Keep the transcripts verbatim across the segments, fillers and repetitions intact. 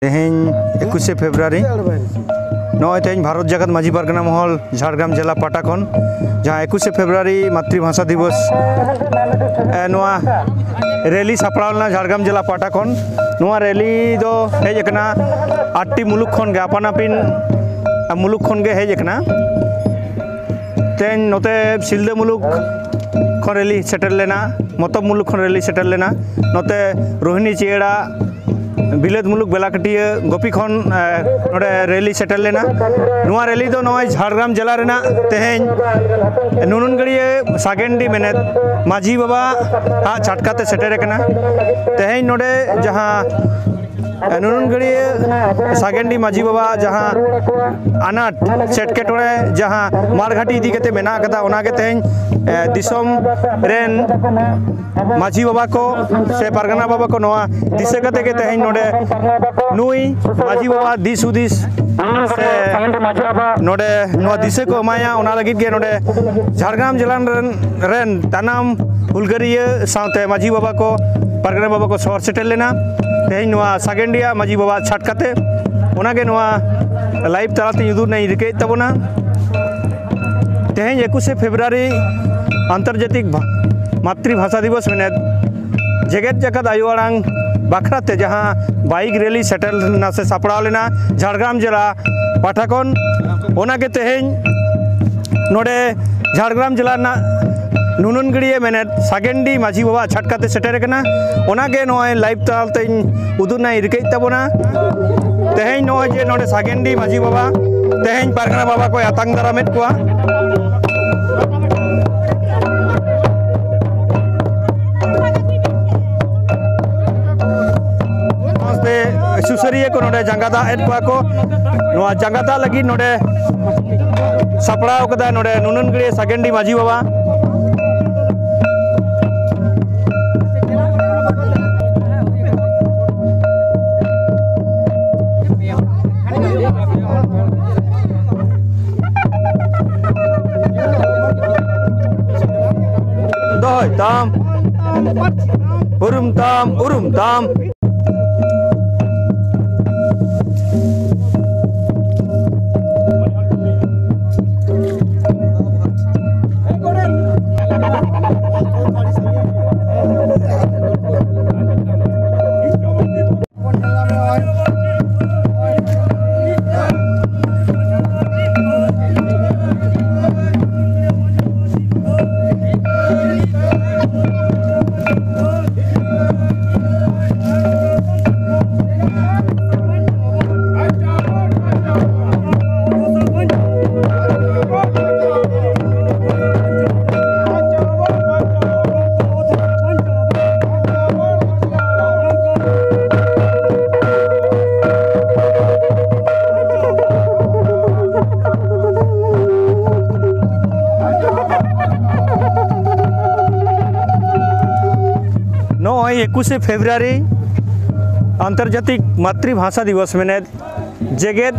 ᱛᱮᱦᱮᱧ ᱮᱠᱩᱥᱮ ᱯᱷᱮᱵᱽᱨᱩᱣᱟᱨᱤ, ᱱᱚᱜᱼᱚᱭ ᱛᱮᱦᱮᱧ ᱵᱷᱟᱨᱚᱛ ᱡᱟᱠᱟᱛ ᱢᱟᱹᱡᱷᱤ ᱯᱟᱨᱜᱟᱱᱟ ᱢᱚᱦᱚᱞ ᱡᱷᱟᱲᱜᱨᱟᱢ ᱡᱮᱞᱟ ᱯᱟᱦᱴᱟ ᱠᱷᱚᱱ ᱡᱟᱦᱟᱸ ᱮᱠᱩᱥᱮ ᱯᱷᱮᱵᱽᱨᱩᱣᱟᱨᱤ ᱢᱟᱛᱨᱤ ᱵᱷᱟᱥᱟ ᱫᱤᱵᱚᱥ, ᱮ, ᱱᱚᱣᱟ ᱨᱮᱞᱤ ᱥᱟᱯᱲᱟᱣ ᱞᱮᱱᱟ ᱡᱷᱟᱲᱜᱨᱟᱢ ᱡᱮᱞᱟ ᱯᱟᱦᱴᱟ ᱠᱷᱚᱱ᱾ ᱱᱚᱣᱟ ᱨᱮᱞᱤ ᱫᱚ ᱦᱮᱡ ᱟᱠᱟᱱᱟ ᱟᱴᱴᱤ ᱢᱩᱞᱩᱠ ᱠᱷᱚᱱ ᱜᱮ, ᱟᱯᱟᱱ ᱟᱹᱯᱤᱱ ᱢᱩᱞᱩᱠ ᱠᱷᱚᱱ ᱜᱮ ᱦᱮᱡ ᱟᱠᱟᱱᱟ᱾ ᱛᱮᱦᱮᱧ ᱱᱚᱛᱮ ᱥᱤᱞᱫᱟᱹ ᱢᱩᱞᱩᱠ ᱠᱷᱚᱱ ᱨᱮᱞᱤ ᱥᱮᱴᱮᱨ ᱞᱮᱱᱟ, ᱢᱚᱛᱚᱵ ᱢᱩᱞᱩᱠ ᱠᱷᱚᱱ ᱨᱮᱞᱤ ᱥᱮᱴᱮᱨ ᱞᱮᱱᱟ, ᱱᱚᱛᱮ ᱨᱳᱦᱤᱱᱤ ᱪᱤᱭᱟᱲᱟ, ᱵᱤᱞᱟᱹᱛ ᱢᱩᱞᱩᱠ ᱵᱮᱞᱟᱠᱟᱹᱴᱤᱭᱟᱹ ᱜᱳᱯᱤ ᱠᱷᱚᱱ, ᱮ, ᱱᱚᱰᱮ ᱨᱮᱞᱤ ᱥᱮᱴᱮᱨ ᱞᱮᱱᱟ᱾ ᱱᱚᱣᱟ ᱨᱮᱞᱤ ᱫᱚ ᱱᱚᱜᱼᱚᱭ ᱡᱷᱟᱲᱜᱨᱟᱢ ᱡᱮᱞᱟ ᱨᱮᱱᱟᱜ ᱛᱮᱦᱮᱧ ᱱᱩᱱᱩᱱᱜᱟᱹᱲᱤᱭᱟᱹ ᱥᱟᱜᱮᱱᱰᱤ ᱢᱮᱱᱮᱫ ᱢᱟᱹᱡᱷᱤ ᱵᱟᱵᱟ ᱟᱜ ᱪᱷᱟᱴᱠᱟ ᱛᱮ ᱥᱮᱴᱮᱨ ᱟᱠᱟᱱᱟ᱾ ᱛᱮᱦᱮᱧ ᱱᱚᱰᱮ ᱡᱟᱦᱟᱸ ᱱᱩᱱᱩᱱᱜᱟᱹᱲᱤᱭᱟᱹ ᱥᱟᱜᱮᱱᱰᱤ ᱢᱟᱹᱡᱷᱤ ᱵᱟᱵᱟ ᱡᱟᱦᱟᱸ ᱟᱱᱟᱴ ᱥᱮ ᱮᱴᱠᱮᱴᱚᱬᱮ ᱡᱟᱦᱟᱸ ᱢᱟᱲᱜᱷᱟᱴᱤ ᱤᱫᱤ ᱠᱟᱛᱮ ᱢᱮᱱᱟᱜ ᱟᱠᱟᱫᱟ, ᱚᱱᱟᱜᱮ ᱛᱮᱦᱮᱧ, ᱮ, ᱫᱤᱥᱚᱢ ᱨᱮᱱ ᱢᱟᱹᱡᱷᱤ ᱵᱟᱵᱟ ᱠᱚ ᱥᱮ ᱯᱟᱨᱜᱟᱱᱟ ᱵᱟᱵᱟ ᱠᱚ ᱱᱚᱣᱟ ᱫᱤᱥᱟᱹ ᱠᱟᱛᱮ ᱜᱮ ᱛᱮᱦᱮᱧ ᱱᱚᱰᱮ ᱱᱩᱭ ᱢᱟᱹᱡᱷᱤ ᱵᱟᱵᱟ ᱫᱤᱥ ᱦᱩᱫᱤᱥ ᱥᱮ ᱱᱚᱰᱮ ᱱᱚᱣᱟ ᱫᱤᱥᱟᱹ ᱠᱚ ᱮᱢᱟᱭᱟ, ᱚᱱᱟ ᱞᱟᱹᱜᱤᱫ ᱜᱮ ᱱᱚᱰᱮ ᱡᱷᱟᱲᱜᱨᱟᱢ ᱡᱮᱞᱟ ᱨᱮᱱ, ᱨᱮᱱ ᱥᱟᱱᱟᱢ ᱦᱩᱞᱜᱟᱹᱨᱤᱭᱟᱹ ᱥᱟᱶᱛᱮ ᱢᱟᱹᱡᱷᱤ ᱵᱟᱵᱟ ᱠᱚ, ᱯᱟᱨᱜᱟᱱᱟ ᱵᱟᱵᱟ ᱠᱚ ᱥᱚᱦᱚᱨ ᱥᱮᱴᱮᱨ ᱞᱮᱱᱟ᱾ ᱛᱮᱦᱮᱧ ᱱᱚᱣᱟ ᱥᱟᱜᱮᱱᱰᱤᱭᱟ ᱢᱟᱹᱡᱷᱤ ᱵᱟᱵᱟ ᱪᱷᱟᱴᱠᱟᱛᱮ ᱚᱱᱟᱜᱮ ᱱᱚᱣᱟ ᱞᱟᱭᱤᱵᱷ ᱛᱟᱞᱟᱛᱮᱧ ᱩᱫᱩᱜ ᱨᱮᱱᱟᱜ ᱤᱧ ᱨᱤᱠᱟᱹᱭᱮᱫ ᱛᱟᱵᱚᱱᱟ᱾ ᱛᱮᱦᱮᱧ ᱮᱠᱩᱥᱮ ᱯᱷᱮᱵᱽᱨᱩᱣᱟᱨᱤ ᱟᱱᱛᱚᱨᱡᱟᱛᱤᱠ ᱵᱷᱟ-, ᱢᱟᱛᱨᱤᱵᱷᱟᱥᱟ ᱫᱤᱵᱚᱥ ᱢᱮᱱᱮᱫ ᱡᱮᱜᱮᱛ ᱡᱟᱠᱟᱛ ᱟᱭᱳ ᱟᱲᱟᱝ ᱵᱟᱠᱷᱨᱟ ᱛᱮ ᱡᱟᱦᱟᱸ ᱵᱟᱭᱤᱠ ᱨᱮᱞᱤ ᱥᱮᱴᱮᱨ ᱞᱮᱱᱟ ᱥᱮ ᱥᱟᱯᱲᱟᱣ ᱞᱮᱱᱟ ᱡᱷᱟᱲᱜᱨᱟᱢ ᱡᱮᱞᱟ ᱯᱟᱦᱴᱟ ᱠᱷᱚᱱ, ᱚᱱᱟᱜᱮ ᱛᱮᱦᱮᱧ ᱱᱚᱰᱮ ᱡᱷᱟᱲᱜᱨᱟᱢ ᱡᱮᱞᱟ ᱨᱮᱱᱟᱜ ᱱᱩᱱᱩᱱᱜᱟᱹᱲᱤᱭᱟᱹ ᱢᱮᱱᱮᱫ ᱥᱟᱜᱮᱱᱰᱤ ᱢᱟᱹᱡᱷᱤ ᱵᱟᱵᱟ ᱪᱷᱟᱴᱠᱟᱛᱮ ᱥᱮᱴᱮᱨ ᱟᱠᱟᱱᱟ᱾ ᱚᱱᱟᱜᱮ ᱱᱚᱜᱼᱚᱭ ᱞᱟᱭᱤᱵᱷ ᱛᱟᱞᱟᱛᱮᱧ ᱩᱫᱩᱜ ᱨᱮᱱᱟᱜ ᱤᱧ ᱨᱤᱠᱟᱹᱭᱮᱫ ᱛᱟᱵᱚᱱᱟ᱾ ᱛᱮᱦᱮᱧ ᱱᱚᱜᱼᱚᱭ ᱡᱮ ᱱᱚᱰᱮ ᱥᱟᱜᱮᱱᱰᱤ ᱢᱟᱹᱡᱷᱤ ᱵᱟᱵᱟ ᱛᱮᱦᱮᱧ ᱯᱟᱨᱜᱟᱱᱟ ᱵᱟᱵᱟ ᱠᱚᱭ ᱟᱛᱟᱝ ᱫᱟᱨᱟᱢᱮᱫ ᱠᱚᱣᱟ᱾ ᱥᱟᱶᱛᱮ ᱥᱩᱥᱟᱹᱨᱤᱭᱟᱹ ᱠᱚ ᱱᱚᱰᱮ ᱡᱟᱸᱜᱟ ᱫᱟᱜ ᱮᱫ ᱠᱚᱣᱟ ᱠᱚ᱾ ᱱᱚᱣᱟ ᱡᱟᱸᱜᱟ ᱫᱟᱜ ᱞᱟᱹᱜᱤᱫ ᱱᱚᱰᱮ ᱥᱟᱯᱲᱟᱣ ᱠᱟᱫᱟᱭ ᱱᱚᱰᱮ ᱱᱩᱱᱩᱱᱜᱟᱹᱲᱤᱭᱟᱹ ᱥᱟᱜᱮᱱᱰᱤ ᱢᱟᱹᱡᱷᱤ ᱵᱟᱵᱟ᱾ ᱫᱚᱦᱚᱭ ᱛᱟᱢ᱾ ᱩᱨᱩᱢ ᱛᱟᱢ, ᱩᱨᱩᱢ ᱛᱟᱢ᱾ ᱱᱚᱜᱼᱚᱭ ᱮᱠᱩᱥᱮ ᱯᱷᱮᱵᱽᱨᱩᱣᱟᱨᱤ ᱟᱱᱛᱚᱨᱡᱟᱛᱤᱠ ᱢᱟᱛᱨᱤᱵᱷᱟᱥᱟ ᱫᱤᱵᱚᱥ ᱢᱮᱱᱮᱫ ᱡᱮᱜᱮᱛ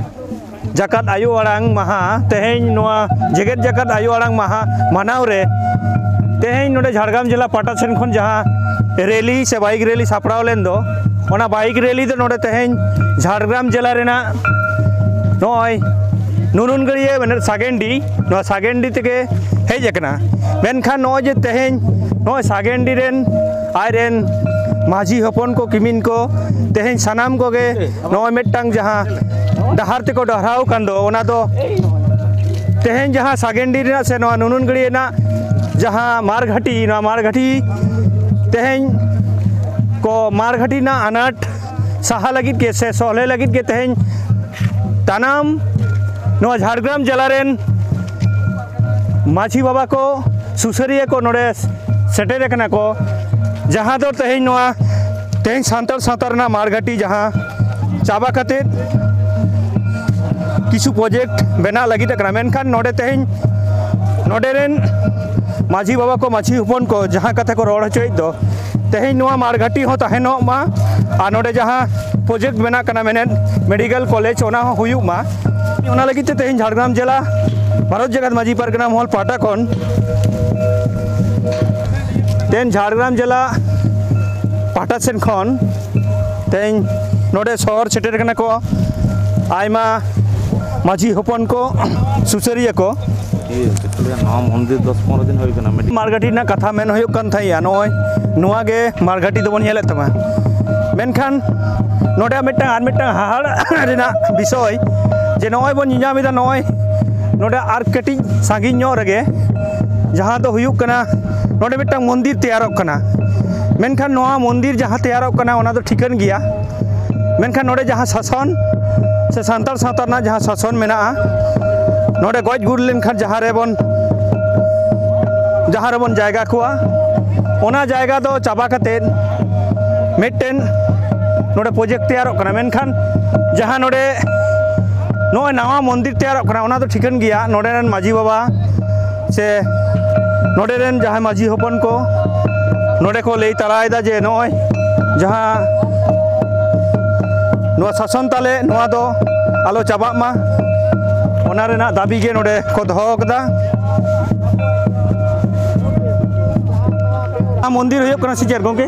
ᱡᱟᱠᱟᱛ ᱟᱭᱳ ᱟᱲᱟᱝ ᱢᱟᱦᱟ᱾ ᱛᱮᱦᱮᱧ ᱱᱚᱣᱟ ᱡᱮᱜᱮᱛ ᱡᱟᱠᱟᱛ ᱟᱭᱳ ᱟᱲᱟᱝ ᱢᱟᱦᱟ ᱢᱟᱱᱟᱣ ᱨᱮ ᱛᱮᱦᱮᱧ ᱱᱚᱰᱮ ᱡᱷᱟᱲᱜᱨᱟᱢ ᱡᱮᱞᱟ ᱯᱟᱦᱴᱟ ᱥᱮᱱ ᱠᱷᱚᱱ ᱡᱟᱦᱟᱸ ᱨᱮᱞᱤ ᱥᱮ ᱵᱟᱭᱤᱠ ᱨᱮᱞᱤ ᱥᱟᱯᱲᱟᱣ ᱞᱮᱱ ᱫᱚ, ᱚᱱᱟ ᱵᱟᱭᱤᱠ ᱨᱮᱞᱤ ᱫᱚ ᱱᱚᱰᱮ ᱛᱮᱦᱮᱧ ᱡᱷᱟᱲᱜᱨᱟᱢ ᱡᱮᱞᱟ ᱨᱮᱱᱟᱜ ᱱᱚᱜᱼᱚᱭ ᱱᱩᱱᱩᱱᱜᱟᱹᱲᱭᱟᱹ ᱢᱮᱱᱮᱫ ᱥᱟᱜᱮᱱᱰᱤ, ᱱᱚᱣᱟ ᱥᱟᱜᱮᱱᱰᱤ ᱛᱮᱜᱮ ᱦᱮᱡ ᱟᱠᱟᱱᱟ᱾ ᱢᱮᱱᱠᱷᱟᱱ ᱱᱚᱜᱼᱚᱭ ᱡᱮ ᱛᱮᱦᱮᱧ ᱱᱚᱜᱼᱚᱭ ᱥᱟᱜᱮᱱᱰᱤ ᱨᱮᱱ ᱟᱡ ᱨᱮᱱ ᱢᱟᱹᱡᱷᱤ ᱦᱚᱯᱚᱱ ᱠᱚ ᱠᱤᱢᱤᱱ ᱠᱚ ᱛᱮᱦᱮᱧ ᱥᱟᱱᱟᱢ ᱠᱚᱜᱮ ᱱᱚᱜᱼᱚᱭ ᱢᱤᱫᱴᱟᱝ ᱡᱟᱦᱟᱸ ᱰᱟᱦᱟᱨ ᱛᱮᱠᱚ ᱰᱟᱦᱨᱟᱣ ᱟᱠᱟᱱ ᱫᱚ, ᱚᱱᱟ ᱫᱚ ᱛᱮᱦᱮᱧ ᱡᱟᱦᱟᱸ ᱥᱟᱜᱮᱱᱰᱤ ᱨᱮᱱᱟᱜ ᱥᱮ ᱱᱚᱣᱟ ᱱᱩᱱᱩᱱᱜᱟᱹᱲᱭᱟᱹ ᱨᱮᱱᱟᱜ ᱡᱟᱦᱟᱸ ᱢᱟᱨᱜᱷᱟᱴᱤ, ᱱᱚᱣᱟ ᱢᱟᱨᱜᱷᱟᱴᱤ ᱛᱮᱦᱮᱧ ᱠᱚ ᱢᱟᱨᱜᱷᱟᱴᱤ ᱨᱮᱱᱟᱜ ᱟᱱᱟᱴ ᱥᱟᱦᱟ ᱞᱟᱹᱜᱤᱫ ᱜᱮ ᱥᱮ ᱥᱚᱞᱦᱮ ᱞᱟᱹᱜᱤᱫ ᱜᱮ ᱛᱮᱦᱮᱧ ᱛᱟᱱᱟᱢ ᱱᱚᱣᱟ ᱡᱷᱟᱲᱜᱨᱟᱢ ᱡᱮᱞᱟ ᱨᱮᱱ ᱢᱟᱹᱡᱷᱤ ᱵᱟᱵᱟ ᱠᱚ, ᱥᱩᱥᱟᱹᱨᱤᱭᱟᱹ ᱠᱚ ᱱᱚᱰᱮ ᱥᱮᱴᱮᱨ ᱟᱠᱟᱱᱟ ᱠᱚ, ᱡᱟᱦᱟᱸ ᱫᱚ ᱛᱮᱦᱮᱧ ᱱᱚᱣᱟ ᱛᱮᱦᱮᱧ ᱥᱟᱱᱛᱟᱲ ᱥᱟᱶᱛᱟ ᱨᱮᱱᱟᱜ ᱢᱟᱲᱜᱷᱟᱴᱤ ᱡᱟᱦᱟᱸ ᱪᱟᱵᱟ ᱠᱟᱛᱮᱫ ᱠᱤᱪᱷᱩ ᱯᱨᱚᱡᱮᱠᱴ ᱵᱮᱱᱟᱜ ᱞᱟᱹᱜᱤᱫ ᱠᱟᱱᱟ, ᱢᱮᱱᱠᱷᱟᱱ ᱱᱚᱰᱮ ᱛᱮᱦᱮᱧ ᱱᱚᱰᱮ ᱨᱮᱱ ᱢᱟᱹᱡᱷᱤ ᱵᱟᱵᱟ ᱠᱚ, ᱢᱟᱹᱡᱷᱤ ᱦᱚᱯᱚᱱ ᱠᱚ ᱡᱟᱦᱟᱸ ᱠᱟᱛᱷᱟ ᱠᱚ ᱨᱚᱲ ᱦᱚᱪᱚᱭᱮᱫ ᱫᱚ, ᱛᱮᱦᱮᱧ ᱱᱚᱣᱟ ᱢᱟᱲᱜᱷᱟᱴᱤ ᱦᱚᱸ ᱛᱟᱦᱮᱱᱚᱜ ᱢᱟ ᱟᱨ ᱱᱚᱰᱮ ᱡᱟᱦᱟᱸ ᱯᱨᱚᱡᱮᱠᱴ ᱵᱮᱱᱟᱜ ᱠᱟᱱᱟ ᱢᱮᱱᱮᱫ ᱢᱮᱰᱤᱠᱮᱞ ᱠᱚᱞᱮᱡᱽ, ᱚᱱᱟ ᱦᱚᱸ ᱦᱩᱭᱩᱜ ᱢᱟ᱾ ᱚᱱᱟ ᱞᱟᱹᱜᱤᱫ ᱛᱮ ᱛᱮᱦᱮᱧ ᱡᱷᱟᱲᱜᱨᱟᱢ ᱡᱮᱞᱟ ᱵᱷᱟᱨᱚᱛ ᱡᱟᱠᱟᱛ ᱢᱟᱹᱡᱷᱤ ᱯᱟᱨᱜᱟᱱᱟ ᱢᱚᱦᱚᱞ ᱯᱟᱦᱴᱟ ᱠᱷᱚᱱ ᱛᱮᱦᱮᱧ ᱡᱷᱟᱲᱜᱨᱟᱢ ᱡᱮᱞᱟ ᱯᱟᱦᱴᱟ ᱥᱮᱱ ᱠᱷᱚᱱ ᱛᱮᱦᱮᱧ ᱱᱚᱰᱮ ᱥᱚᱦᱚᱨ ᱥᱮᱴᱮᱨ ᱠᱟᱱᱟ ᱠᱚ ᱟᱭᱢᱟ ᱢᱟᱹᱡᱷᱤ ᱦᱚᱯᱚᱱ ᱠᱚ, ᱥᱩᱥᱟᱹᱨᱤᱭᱟᱹ ᱠᱚ᱾ ᱤᱭᱟᱹ, ᱪᱮᱫ ᱠᱚ ᱞᱟᱹᱭᱟ, ᱱᱚᱣᱟ ᱢᱚᱱᱫᱤᱨ ᱫᱚᱥ ᱯᱚᱱᱨᱚ ᱫᱤᱱ ᱦᱩᱭ ᱠᱟᱱᱟ, ᱢᱤᱫᱴᱤᱡ ᱢᱟᱲᱜᱷᱟᱴᱤ ᱨᱮᱱᱟᱜ ᱠᱟᱛᱷᱟ ᱢᱮᱱ ᱦᱩᱭᱩᱜ ᱠᱟᱱ ᱛᱟᱦᱮᱸᱜᱼᱟ, ᱱᱚᱜᱼᱚᱭ ᱱᱚᱣᱟ ᱜᱮ ᱢᱟᱲᱜᱷᱟᱴᱤ ᱫᱚᱵᱚᱱ ᱧᱮᱞᱮᱫ ᱛᱟᱢᱟ᱾ ᱢᱮᱱᱠᱷᱟᱱ ᱱᱚᱰᱮ ᱢᱤᱫᱴᱟᱝ, ᱟᱨ ᱢᱤᱫᱴᱟᱝ ᱦᱟᱦᱟᱲ ᱨᱮᱱᱟᱜ ᱵᱤᱥᱚᱭ ᱡᱮ ᱱᱚᱜᱼᱚᱭ ᱵᱚᱱ ᱧᱮᱧᱟᱢ ᱮᱫᱟ, ᱱᱚᱜᱼᱚᱭ ᱱᱚᱰᱮ ᱟᱨ ᱠᱟᱹᱴᱤᱡ ᱥᱟᱺᱜᱤᱧ ᱧᱚᱜ ᱨᱮᱜᱮ ᱡᱟᱦᱟᱸ ᱫᱚ ᱦᱩᱭᱩᱜ ᱠᱟᱱᱟ, ᱱᱚᱰᱮ ᱢᱤᱫᱴᱟᱝ ᱢᱚᱱᱫᱤᱨ ᱛᱮᱭᱟᱨᱚᱜ ᱠᱟᱱᱟ᱾ ᱢᱮᱱᱠᱷᱟᱱ ᱱᱚᱣᱟ ᱢᱚᱱᱫᱤᱨ ᱡᱟᱦᱟᱸ ᱛᱮᱭᱟᱨᱚᱜ ᱠᱟᱱᱟ, ᱚᱱᱟ ᱫᱚ ᱴᱷᱤᱠᱟᱹᱱ ᱜᱮᱭᱟ᱾ ᱢᱮᱱᱠᱷᱟᱱ ᱱᱚᱰᱮ ᱡᱟᱦᱟᱸ ᱥᱟᱥᱚᱱ ᱥᱮ ᱥᱟᱱᱛᱟᱲ ᱥᱟᱶᱛᱟ ᱨᱮᱱᱟᱜ ᱡᱟᱦᱟᱸ ᱥᱟᱥᱚᱱ ᱢᱮᱱᱟᱜᱼᱟ, ᱱᱚᱰᱮ ᱜᱚᱡ ᱜᱩᱨ ᱞᱮᱱᱠᱷᱟᱱ ᱡᱟᱦᱟᱸ ᱨᱮᱵᱚᱱ, ᱡᱟᱦᱟᱸ ᱨᱮᱵᱚᱱ ᱡᱟᱭᱜᱟ ᱠᱚᱣᱟ, ᱚᱱᱟ ᱡᱟᱭᱜᱟ ᱫᱚ ᱪᱟᱵᱟ ᱠᱟᱛᱮᱫ ᱢᱤᱫᱴᱮᱱ ᱱᱚᱰᱮ ᱯᱨᱚᱡᱮᱠᱴ ᱛᱮᱭᱟᱨᱚᱜ ᱠᱟᱱᱟ᱾ ᱢᱮᱱᱠᱷᱟᱱ ᱡᱟᱦᱟᱸ ᱱᱚᱰᱮ ᱱᱚᱜᱼᱚᱭ ᱱᱟᱣᱟ ᱢᱚᱱᱫᱤᱨ ᱛᱮᱭᱟᱨᱚᱜ ᱠᱟᱱᱟ, ᱚᱱᱟ ᱫᱚ ᱴᱷᱤᱠᱟᱹᱱ ᱜᱮᱭᱟ᱾ ᱱᱚᱰᱮ ᱨᱮᱱ ᱢᱟᱹᱡᱷᱤ ᱵᱟᱵᱟ ᱥᱮ ᱱᱚᱰᱮ ᱨᱮᱱ ᱡᱟᱦᱟᱸᱭ ᱢᱟᱹᱡᱷᱤ ᱦᱚᱯᱚᱱ ᱠᱚ ᱱᱚᱰᱮ ᱠᱚ ᱞᱟᱹᱭ ᱛᱟᱨᱟᱭᱮᱫᱟ ᱡᱮ ᱱᱚᱜᱼᱚᱭ ᱡᱟᱦᱟᱸ ᱱᱚᱣᱟ ᱥᱟᱥᱚᱱ ᱛᱟᱞᱮ, ᱱᱚᱣᱟ ᱫᱚ ᱟᱞᱚ ᱪᱟᱵᱟᱜ ᱢᱟ, ᱚᱱᱟ ᱨᱮᱱᱟᱜ ᱫᱟᱹᱵᱤ ᱜᱮ ᱱᱚᱰᱮ ᱠᱚ ᱫᱚᱦᱚ ᱟᱠᱟᱫᱟ᱾ ᱱᱚᱣᱟ ᱢᱚᱱᱫᱤᱨ ᱦᱩᱭᱩᱜ ᱠᱟᱱᱟ ᱥᱮ ᱪᱮᱫ ᱜᱚᱢᱠᱮ?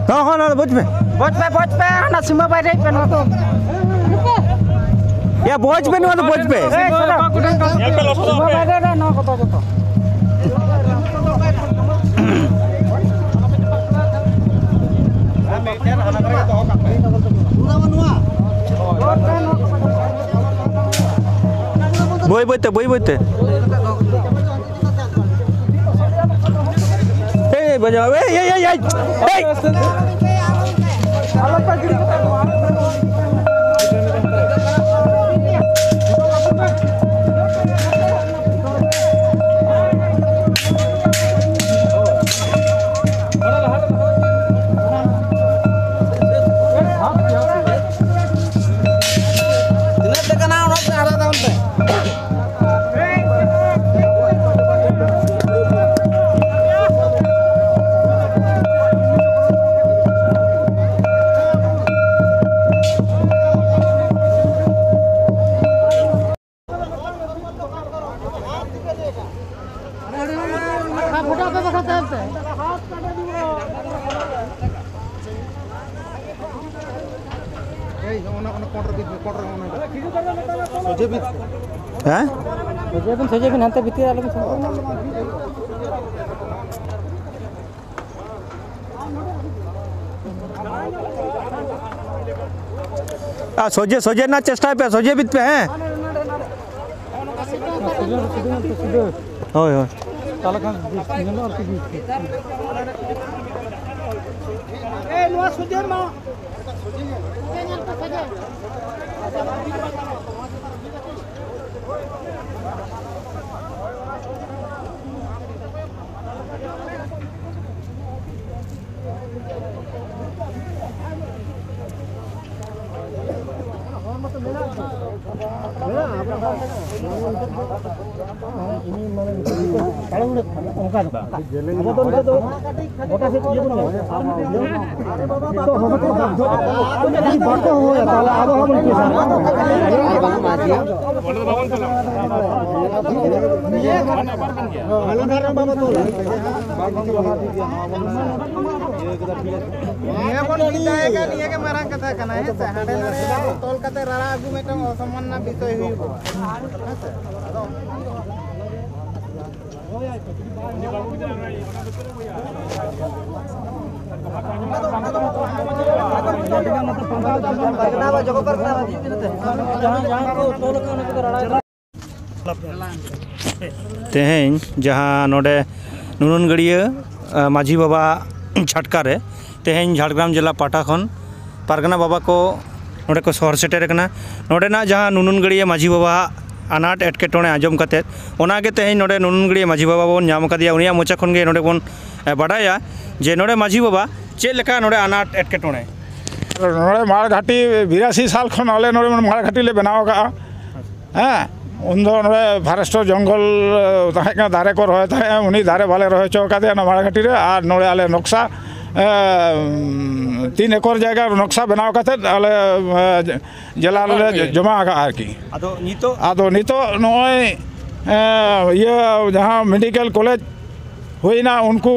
ᱦᱚᱸ, ᱦᱚᱸ, ᱱᱚᱣᱟ ᱫᱚ ᱵᱩᱡᱽ ᱢᱮ᱾ ᱵᱩᱡᱽ ᱯᱮ, ᱵᱩᱡᱽ ᱯᱮ, ᱦᱟᱱᱟ ᱥᱤᱢᱟᱹ ᱵᱟᱭᱨᱮ ᱯᱮ, ᱱᱚᱣᱟ ᱫᱚ᱾ ᱭᱟ, ᱵᱩᱡᱽ ᱯᱮ, ᱱᱚᱣᱟ ᱫᱚ ᱵᱩᱡᱽ ᱯᱮ᱾ ᱮᱭ, ᱥᱟᱞᱟ᱾ ᱥᱤᱢᱟᱹ ᱵᱟᱭᱨᱮ ᱨᱮ ᱱᱚᱣᱟ ᱠᱚᱫᱚ ᱡᱚᱛᱚ᱾ ᱵᱟᱹᱭ ᱵᱟᱹᱭ ᱛᱮ, ᱵᱟᱹᱭ ᱵᱟᱹᱭ ᱛᱮ᱾ ᱮᱭ, ᱮᱭ, ᱵᱟᱡᱟᱣ, ᱮᱭ, ᱮᱭ, ᱮᱭ, ᱮᱭ, ᱮᱭ᱾ ᱛᱤᱱᱟᱹᱜ ᱴᱟᱠᱟ ᱱᱟ ᱚᱱᱟ ᱛᱮ ᱦᱟᱨᱟ ᱫᱟᱢ ᱛᱮ? ᱜᱚᱴᱟ ᱟᱯᱮ ᱵᱟᱠᱷᱨᱟ ᱛᱟᱭᱚᱢ ᱛᱮ᱾ ᱮᱭ, ᱚᱱᱟ, ᱚᱱᱟ ᱠᱚᱸᱰ ᱨᱮ ᱵᱤᱫ ᱢᱮ, ᱠᱚᱸᱰ ᱨᱮ ᱚᱱᱟ᱾ ᱥᱚᱡᱷᱮ ᱵᱤᱫ᱾ ᱦᱮᱸ? ᱥᱚᱡᱷᱮ ᱵᱤᱱ, ᱥᱚᱡᱷᱮ ᱵᱤᱱ, ᱦᱟᱱᱛᱮ ᱵᱷᱤᱛᱤᱨ ᱟᱞᱚ ᱵᱤᱱ ᱥᱮᱱᱚᱜᱼᱟ᱾ ᱟᱨ ᱥᱚᱡᱷᱮ, ᱥᱚᱡᱷᱮ ᱨᱮᱱᱟᱜ ᱪᱮᱥᱴᱟᱭ ᱯᱮ, ᱥᱚᱡᱷᱮ ᱵᱤᱫ ᱯᱮ, ᱦᱮᱸ? ᱥᱤᱫᱷᱟᱹ, ᱥᱤᱫᱷᱟᱹ, ᱥᱤᱫᱷᱟᱹ᱾ ᱦᱳᱭ, ᱦᱳᱭ᱾ ᱛᱟᱦᱚᱞᱮ ᱠᱷᱟᱱ ᱵᱮᱥ ᱧᱮᱞᱚᱜᱼᱟ ᱟᱨᱠᱤ, ᱵᱮᱥ᱾ ᱮ, ᱱᱚᱣᱟ ᱥᱚᱡᱷᱮ ᱢᱟ᱾ ᱟᱵᱚ ᱫᱚ ᱱᱤᱛᱚᱜ ᱫᱚ ᱜᱚᱴᱟ ᱥᱮᱫ ᱤᱭᱟᱹ ᱵᱚᱱ ᱧᱮᱞ᱾ ᱱᱤᱛᱚᱜ ᱦᱚᱸ ᱵᱟᱠᱚ ᱦᱚᱦᱚᱭᱟ, ᱛᱟᱦᱚᱞᱮ ᱟᱵᱚ ᱦᱚᱸ ᱵᱚᱱ ᱠᱮᱥᱟ᱾ ᱱᱤᱭᱟᱹ ᱵᱚᱱ ᱞᱟᱹᱭ ᱫᱟᱲᱮᱭᱟᱜ ᱠᱟᱱ, ᱱᱤᱭᱟᱹ ᱜᱮ ᱢᱟᱨᱟᱝ ᱠᱟᱛᱷᱟ ᱠᱟᱱᱟ, ᱦᱮᱸ ᱥᱮ? ᱦᱟᱸᱰᱮ ᱱᱟᱰᱮ ᱟᱵᱚ ᱛᱚᱞ ᱠᱟᱛᱮ ᱨᱟᱲᱟ ᱟᱹᱜᱩ ᱢᱤᱫᱴᱟᱝ ᱚᱥᱚᱢᱢᱟᱱ ᱨᱮᱱᱟᱜ ᱵᱤᱥᱚᱭ ᱦᱩᱭᱩᱜᱚᱜᱼᱟ, ᱦᱮᱸ ᱥᱮ? ᱟᱫᱚ ᱛᱮᱦᱮᱧ ᱡᱟᱦᱟᱸ ᱱᱚᱰᱮ ᱱᱩᱱᱩᱱ ᱜᱟᱹᱲᱭᱟᱹ, ᱟ, ᱢᱟᱹᱡᱷᱤ ᱵᱟᱵᱟ ᱪᱷᱟᱴᱠᱟ ᱨᱮ ᱛᱮᱦᱮᱧ ᱡᱷᱟᱲᱜᱨᱟᱢ ᱡᱮᱞᱟ ᱯᱟᱦᱴᱟ ᱠᱷᱚᱱ ᱯᱟᱨᱜᱟᱱᱟ ᱵᱟᱵᱟ ᱠᱚ ᱱᱚᱰᱮ ᱠᱚ ᱥᱚᱦᱚᱨ ᱥᱮᱴᱮᱨ ᱟᱠᱟᱱᱟ᱾ ᱱᱚᱰᱮᱱᱟᱜ ᱡᱟᱦᱟᱸ ᱱᱩᱱᱩᱱ ᱜᱟᱹᱲᱭᱟᱹ ᱢᱟᱹᱡᱷᱤ ᱵᱟᱵᱟᱣᱟᱜ ᱟᱱᱟᱴ ᱮᱴᱠᱮᱴᱚᱬᱮ ᱟᱸᱡᱚᱢ ᱠᱟᱛᱮᱫ, ᱚᱱᱟᱜᱮ ᱛᱮᱦᱮᱧ ᱱᱚᱰᱮ ᱱᱩᱱᱩᱱ ᱜᱟᱹᱲᱭᱟᱹ ᱢᱟᱹᱡᱷᱤ ᱵᱟᱵᱟ ᱵᱚᱱ ᱧᱟᱢ ᱟᱠᱟᱫᱮᱭᱟ, ᱩᱱᱤᱭᱟᱜ ᱢᱚᱪᱟ ᱠᱷᱚᱱ ᱜᱮ ᱱᱚᱰᱮ ᱵᱚᱱ, ᱮ, ᱵᱟᱰᱟᱭᱟ ᱡᱮ ᱱᱚᱰᱮ ᱢᱟᱹᱡᱷᱤ ᱵᱟᱵᱟ ᱪᱮᱫ ᱞᱮᱠᱟ ᱱᱚᱰᱮ ᱟᱱᱟᱴ ᱮᱴᱠᱮᱴᱚᱬᱮ᱾ ᱱᱚᱰᱮ ᱢᱟᱲᱜᱷᱟᱴᱤ ᱵᱤᱨᱟᱥᱤ ᱥᱟᱞ ᱠᱷᱚᱱ ᱟᱞᱮ ᱱᱚᱰᱮ ᱢᱟᱲᱜᱷᱟᱴᱤ ᱞᱮ ᱵᱮᱱᱟᱣ ᱟᱠᱟᱫᱼᱟ᱾ ᱦᱮᱸ, ᱩᱱᱫᱚ ᱱᱚᱰᱮ ᱯᱷᱚᱨᱮᱥᱴᱚᱨ ᱡᱚᱝᱜᱚᱞ, ᱮ, ᱛᱟᱦᱮᱸ ᱠᱟᱱᱟ, ᱫᱟᱨᱮ ᱠᱚ ᱨᱚᱦᱚᱭ ᱛᱟᱦᱮᱸᱫ, ᱩᱱᱤ ᱫᱟᱨᱮ ᱵᱟᱞᱮ ᱨᱚᱦᱚᱭ ᱦᱚᱪᱚ ᱟᱠᱟᱫᱮᱭᱟ ᱱᱚᱣᱟ ᱢᱟᱲᱜᱷᱟᱴᱤ ᱨᱮ᱾ ᱟᱨ ᱱᱚᱰᱮ ᱟᱞᱮ ᱱᱚᱠᱥᱟ, ᱮ, ᱛᱤᱱ ᱮᱠᱚᱨ ᱡᱟᱭᱜᱟ ᱱᱚᱠᱥᱟ ᱵᱮᱱᱟᱣ ᱠᱟᱛᱮᱫ ᱟᱞᱮ, ᱮ, ᱡᱮᱞᱟ ᱨᱮᱞᱮ ᱡᱚᱢᱟ ᱟᱠᱟᱫᱼᱟ ᱟᱨᱠᱤ᱾ ᱟᱫᱚ ᱱᱤᱛᱚᱜ? ᱟᱫᱚ ᱱᱤᱛᱚᱜ ᱱᱚᱜᱼᱚᱭ, ᱮ, ᱤᱭᱟᱹ ᱡᱟᱦᱟᱸ ᱢᱮᱰᱤᱠᱮᱞ ᱠᱚᱞᱮᱡᱽ ᱦᱩᱭᱱᱟ, ᱩᱱᱠᱩ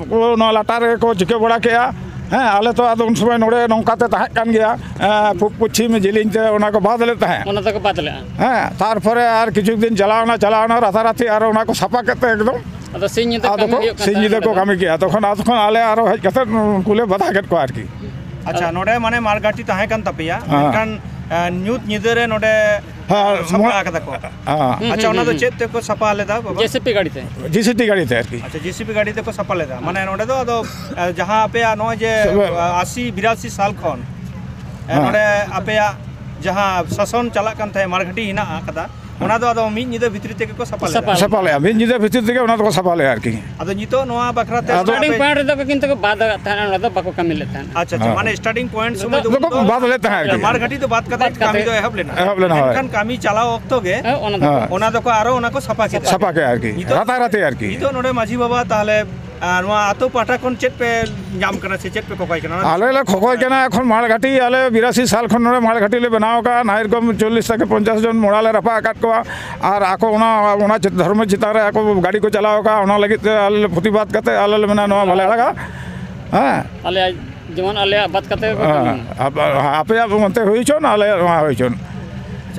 ᱠᱚ ᱱᱚᱣᱟ ᱞᱟᱴᱟ ᱨᱮᱜᱮ ᱠᱚ ᱪᱤᱠᱟᱹ ᱵᱟᱲᱟ ᱠᱮᱜᱼᱟ᱾ ᱦᱮᱸ, ᱟᱞᱮ ᱛᱚ ᱟᱫᱚ ᱩᱱ ᱥᱚᱢᱚᱭ ᱱᱚᱰᱮ ᱱᱚᱝᱠᱟ ᱛᱮ ᱛᱟᱦᱮᱸ ᱠᱟᱱ ᱜᱮᱭᱟ, ᱮᱸ, ᱯᱩᱵ ᱯᱚᱪᱷᱤᱢ ᱡᱮᱞᱮᱧ ᱛᱮ ᱚᱱᱟ ᱠᱚ ᱵᱟᱫ ᱞᱮᱫ ᱛᱟᱦᱮᱸᱫ᱾ ᱚᱱᱟ ᱫᱚᱠᱚ ᱵᱟᱫ ᱞᱮᱫᱼᱟ᱾ ᱦᱮᱸ, ᱛᱟᱨᱯᱚᱨᱮ ᱟᱨ ᱠᱤᱪᱷᱩ ᱫᱤᱱ ᱪᱟᱞᱟᱣᱱᱟ, ᱪᱟᱞᱟᱣᱱᱟ, ᱨᱟᱛᱟᱨᱟᱛᱤ ᱟᱨᱚ ᱚᱱᱟ ᱠᱚ ᱥᱟᱯᱷᱟ ᱠᱮᱫ ᱛᱮ ᱮᱠᱫᱚᱢ᱾ ᱟᱫᱚ ᱥᱤᱧ ᱧᱤᱫᱟᱹ ᱟᱫᱚ ᱠᱟᱹᱢᱤ ᱠᱚ ᱦᱩᱭᱩᱜ ᱠᱟᱱ ᱥᱤᱧ ᱛᱟᱦᱮᱸᱫ ᱧᱤᱫᱟᱹ ᱠᱚ ᱱᱚᱰᱮ ᱫᱚ᱾ ᱠᱟᱹᱢᱤ ᱠᱮᱜᱼᱟ᱾ ᱛᱚᱠᱷᱚᱱ, ᱟᱫᱚ ᱛᱚᱠᱷᱚᱱ ᱟᱞᱮ ᱟᱨᱚ ᱦᱮᱡ ᱠᱟᱛᱮ ᱩᱱᱠᱩ ᱞᱮ ᱵᱟᱫᱷᱟ ᱠᱮᱫ ᱠᱚᱣᱟ ᱟᱨᱠᱤ᱾ ᱟᱪᱪᱷᱟ, ᱱᱚᱰᱮ ᱢᱟᱱᱮ ᱢᱟᱲᱜᱷᱟᱴᱤ ᱛᱟᱦᱮᱸ ᱠᱟᱱ ᱛᱟᱯᱮᱭᱟ, ᱦᱮᱸ᱾ ᱢᱮᱱᱠᱷᱟᱱ, ᱮ, ᱧᱩᱛ ᱧᱤᱫᱟᱹ ᱨᱮ ᱱᱚᱰᱮ ᱦᱮᱸ, ᱥᱟᱯᱷᱟ ᱢᱚ- ᱟᱠᱟᱫᱟ ᱠᱚ᱾ ᱦᱮᱸ᱾ ᱦᱩᱸ, ᱟᱪᱪᱷᱟ, ᱦᱩᱸ, ᱚᱱᱟ ᱦᱩᱸ, ᱫᱚ ᱦᱩᱸ᱾ ᱪᱮᱫ ᱛᱮᱠᱚ ᱥᱟᱯᱷᱟ ᱞᱮᱫᱟ, ᱵᱟᱵᱟ? ᱡᱮ ᱥᱤ ᱯᱤ ᱜᱟᱹᱰᱤ ᱛᱮ᱾ ᱡᱮ ᱥᱤ ᱯᱤ ᱜᱟᱹᱰᱤ ᱛᱮ ᱟᱨᱠᱤ᱾ ᱟᱪᱪᱷᱟ, ᱡᱮ ᱥᱤ ᱯᱤ ᱜᱟᱹᱰᱤ ᱛᱮᱠᱚ ᱥᱟᱯᱷᱟ ᱞᱮᱫᱟ᱾ ᱢᱟᱱᱮ ᱱᱚᱰᱮ ᱫᱚ ᱟᱫᱚ, ᱮ, ᱡᱟᱦᱟᱸ ᱟᱯᱮᱭᱟᱜ ᱱᱚᱜᱼᱚᱭ ᱡᱮ, ᱥᱮ- ᱮ, ᱟᱥᱤ ᱵᱤᱨᱟᱥᱤ ᱥᱟᱞ ᱠᱷᱚᱱ, ᱮ, ᱦᱮᱸ᱾ ᱱᱚᱰᱮ ᱟᱯᱮᱭᱟᱜ ᱡᱟᱦᱟᱸ ᱥᱟᱥᱚᱱ ᱪᱟᱞᱟᱜ ᱠᱟᱱ ᱛᱟᱦᱮᱸᱫ, ᱢᱟᱲᱜᱷᱟᱴᱤ ᱦᱮᱱᱟᱜ ᱟᱠᱟᱫᱟ, ᱚᱱᱟ ᱫᱚ ᱟᱫᱚ ᱢᱤᱫ ᱧᱤᱫᱟᱹ ᱵᱷᱤᱛᱨᱤ ᱛᱮᱜᱮ ᱠᱚ ᱥᱟᱯᱷᱟ ᱞᱮᱫᱟ᱾ ᱥᱟᱯᱷᱟ ᱥᱟᱯᱷᱟ ᱞᱮᱫᱟ, ᱢᱤᱫ ᱧᱤᱫᱟᱹ ᱵᱷᱤᱛᱤᱨ ᱛᱮᱜᱮ ᱚᱱᱟ ᱫᱚᱠᱚ ᱥᱟᱯᱷᱟ ᱞᱮᱫᱟ ᱟᱨᱠᱤ᱾ ᱟᱫᱚ ᱱᱤᱛᱚᱜ ᱱᱚᱣᱟ ᱵᱟᱠᱷᱨᱟ ᱛᱮ ᱟᱫᱚ ᱥᱴᱟᱨᱴᱤᱝ ᱯᱚᱭᱮᱱᱴ ᱨᱮᱫᱚ ᱠᱤᱱᱛᱩ ᱠᱚ ᱵᱟᱫ ᱟᱠᱟᱫ ᱛᱟᱦᱮᱸᱫ, ᱚᱱᱟ ᱫᱚ ᱵᱟᱠᱚ ᱠᱟᱹᱢᱤ ᱞᱮᱫ ᱛᱟᱦᱮᱸᱫ᱾ ᱟᱪᱪᱷᱟ, ᱟᱪᱪᱷᱟ, ᱦᱮᱸ᱾ ᱢᱟᱱᱮ ᱥᱴᱟᱨᱴᱤᱝ ᱯᱚᱭᱮᱱᱴ ᱥᱚᱢᱚᱭ ᱫᱚ ᱵᱟᱠᱚ ᱩᱱ ᱫᱚ ᱵᱟᱫ ᱞᱮᱫ ᱛᱟᱦᱮᱸᱫ ᱟᱨᱠᱤ᱾ ᱢᱟᱲᱜᱷᱟᱴᱤ ᱫᱚ ᱵᱟᱫ ᱠᱟᱛᱮ ᱵᱟᱫ ᱠᱟᱹᱢᱤ ᱠᱟᱛᱮ ᱫᱚ ᱮᱦᱚᱵ ᱞᱮᱱᱟ᱾ ᱮᱦᱚᱵ ᱞᱮᱱᱟ, ᱦᱳᱭ᱾ ᱢᱮᱱᱠᱷᱟᱱ ᱠᱟᱹᱢᱤ ᱪᱟᱞᱟᱣ ᱚᱠᱛᱚ ᱜᱮ ᱦᱮᱸ, ᱚᱱᱟ ᱫᱚᱠᱚ ᱦᱮᱸ᱾ ᱚᱱᱟ ᱫᱚᱠᱚ ᱟᱨᱚ ᱚᱱᱟ ᱠᱚ ᱥᱟᱯᱷᱟ ᱠᱮᱫᱟ᱾ ᱥᱟᱯᱷᱟ ᱠᱮᱫᱟ ᱟᱨᱠᱤ᱾ ᱱᱤᱛᱚᱜ ᱱᱚᱰᱮ ᱢᱟᱹᱡᱷᱤ ᱵᱟᱵᱟ ᱛᱟᱦᱚᱞᱮ, ᱟᱨ ᱱᱚᱣᱟ ᱟᱛᱳ ᱯᱟᱦᱴᱟ ᱠᱷᱚᱱ ᱪᱮᱫ ᱯᱮ ᱧᱟᱢ ᱠᱟᱱᱟ ᱥᱮ ᱪᱮᱫ ᱯᱮ ᱠᱚᱠᱚᱭ ᱠᱟᱱᱟ? ᱚᱱᱟ ᱟᱞᱮ ᱞᱮ ᱠᱷᱚᱠᱚᱭ ᱠᱟᱱᱟ ᱮᱠᱷᱚᱱ ᱢᱟᱲᱜᱷᱟᱴᱤ, ᱟᱞᱮ ᱵᱤᱨᱟᱥᱤ ᱥᱟᱞ ᱠᱷᱚᱱ ᱱᱚᱰᱮ ᱢᱟᱲᱜᱷᱟᱴᱤ ᱞᱮ ᱵᱮᱱᱟᱣ ᱟᱠᱟᱫᱼᱟ᱾ ᱱᱟᱭ ᱨᱚᱠᱚᱢ ᱪᱚᱞᱞᱤᱥ ᱛᱷᱮᱠᱮ ᱯᱚᱧᱪᱟᱥ ᱡᱚᱱ ᱢᱚᱲᱟ ᱞᱮ ᱨᱟᱯᱟᱜ ᱟᱠᱟᱫ ᱠᱚᱣᱟ᱾ ᱟᱨ ᱟᱠᱚ ᱚᱱᱟ, ᱚᱱᱟ ᱪᱮᱛ-, ᱫᱷᱚᱨᱢᱚ ᱪᱮᱛᱟᱱ ᱨᱮ ᱟᱠᱚ ᱜᱟᱹᱰᱤ ᱠᱚ ᱪᱟᱞᱟᱣ ᱟᱠᱟᱫᱼᱟ, ᱚᱱᱟ ᱞᱟᱹᱜᱤᱫ ᱛᱮ ᱟᱞᱮ ᱞᱮ ᱯᱨᱚᱛᱤᱵᱟᱫ ᱠᱟᱛᱮ ᱟᱞᱮ ᱞᱮ ᱢᱮᱱᱟ ᱱᱚᱣᱟ ᱵᱟᱞᱮ ᱟᱲᱟᱜᱟ᱾ ᱦᱮᱸ᱾ ᱟᱞᱮᱭᱟᱜ ᱡᱮᱢᱚᱱ ᱟᱞᱮᱭᱟᱜ ᱵᱟᱫ ᱠᱟᱛᱮ ᱠᱚ ᱦᱮᱸ, ᱠᱟᱹᱢᱤᱭᱟ᱾ ᱟᱯ-, ᱟᱯᱮᱭᱟᱜ ᱚᱱᱛᱮ ᱦᱩᱭ ᱦᱚᱪᱚᱱ, ᱟᱞᱮᱭᱟᱜ ᱱᱚᱣᱟ ᱦᱩᱭ ᱦᱚᱪᱚᱱ᱾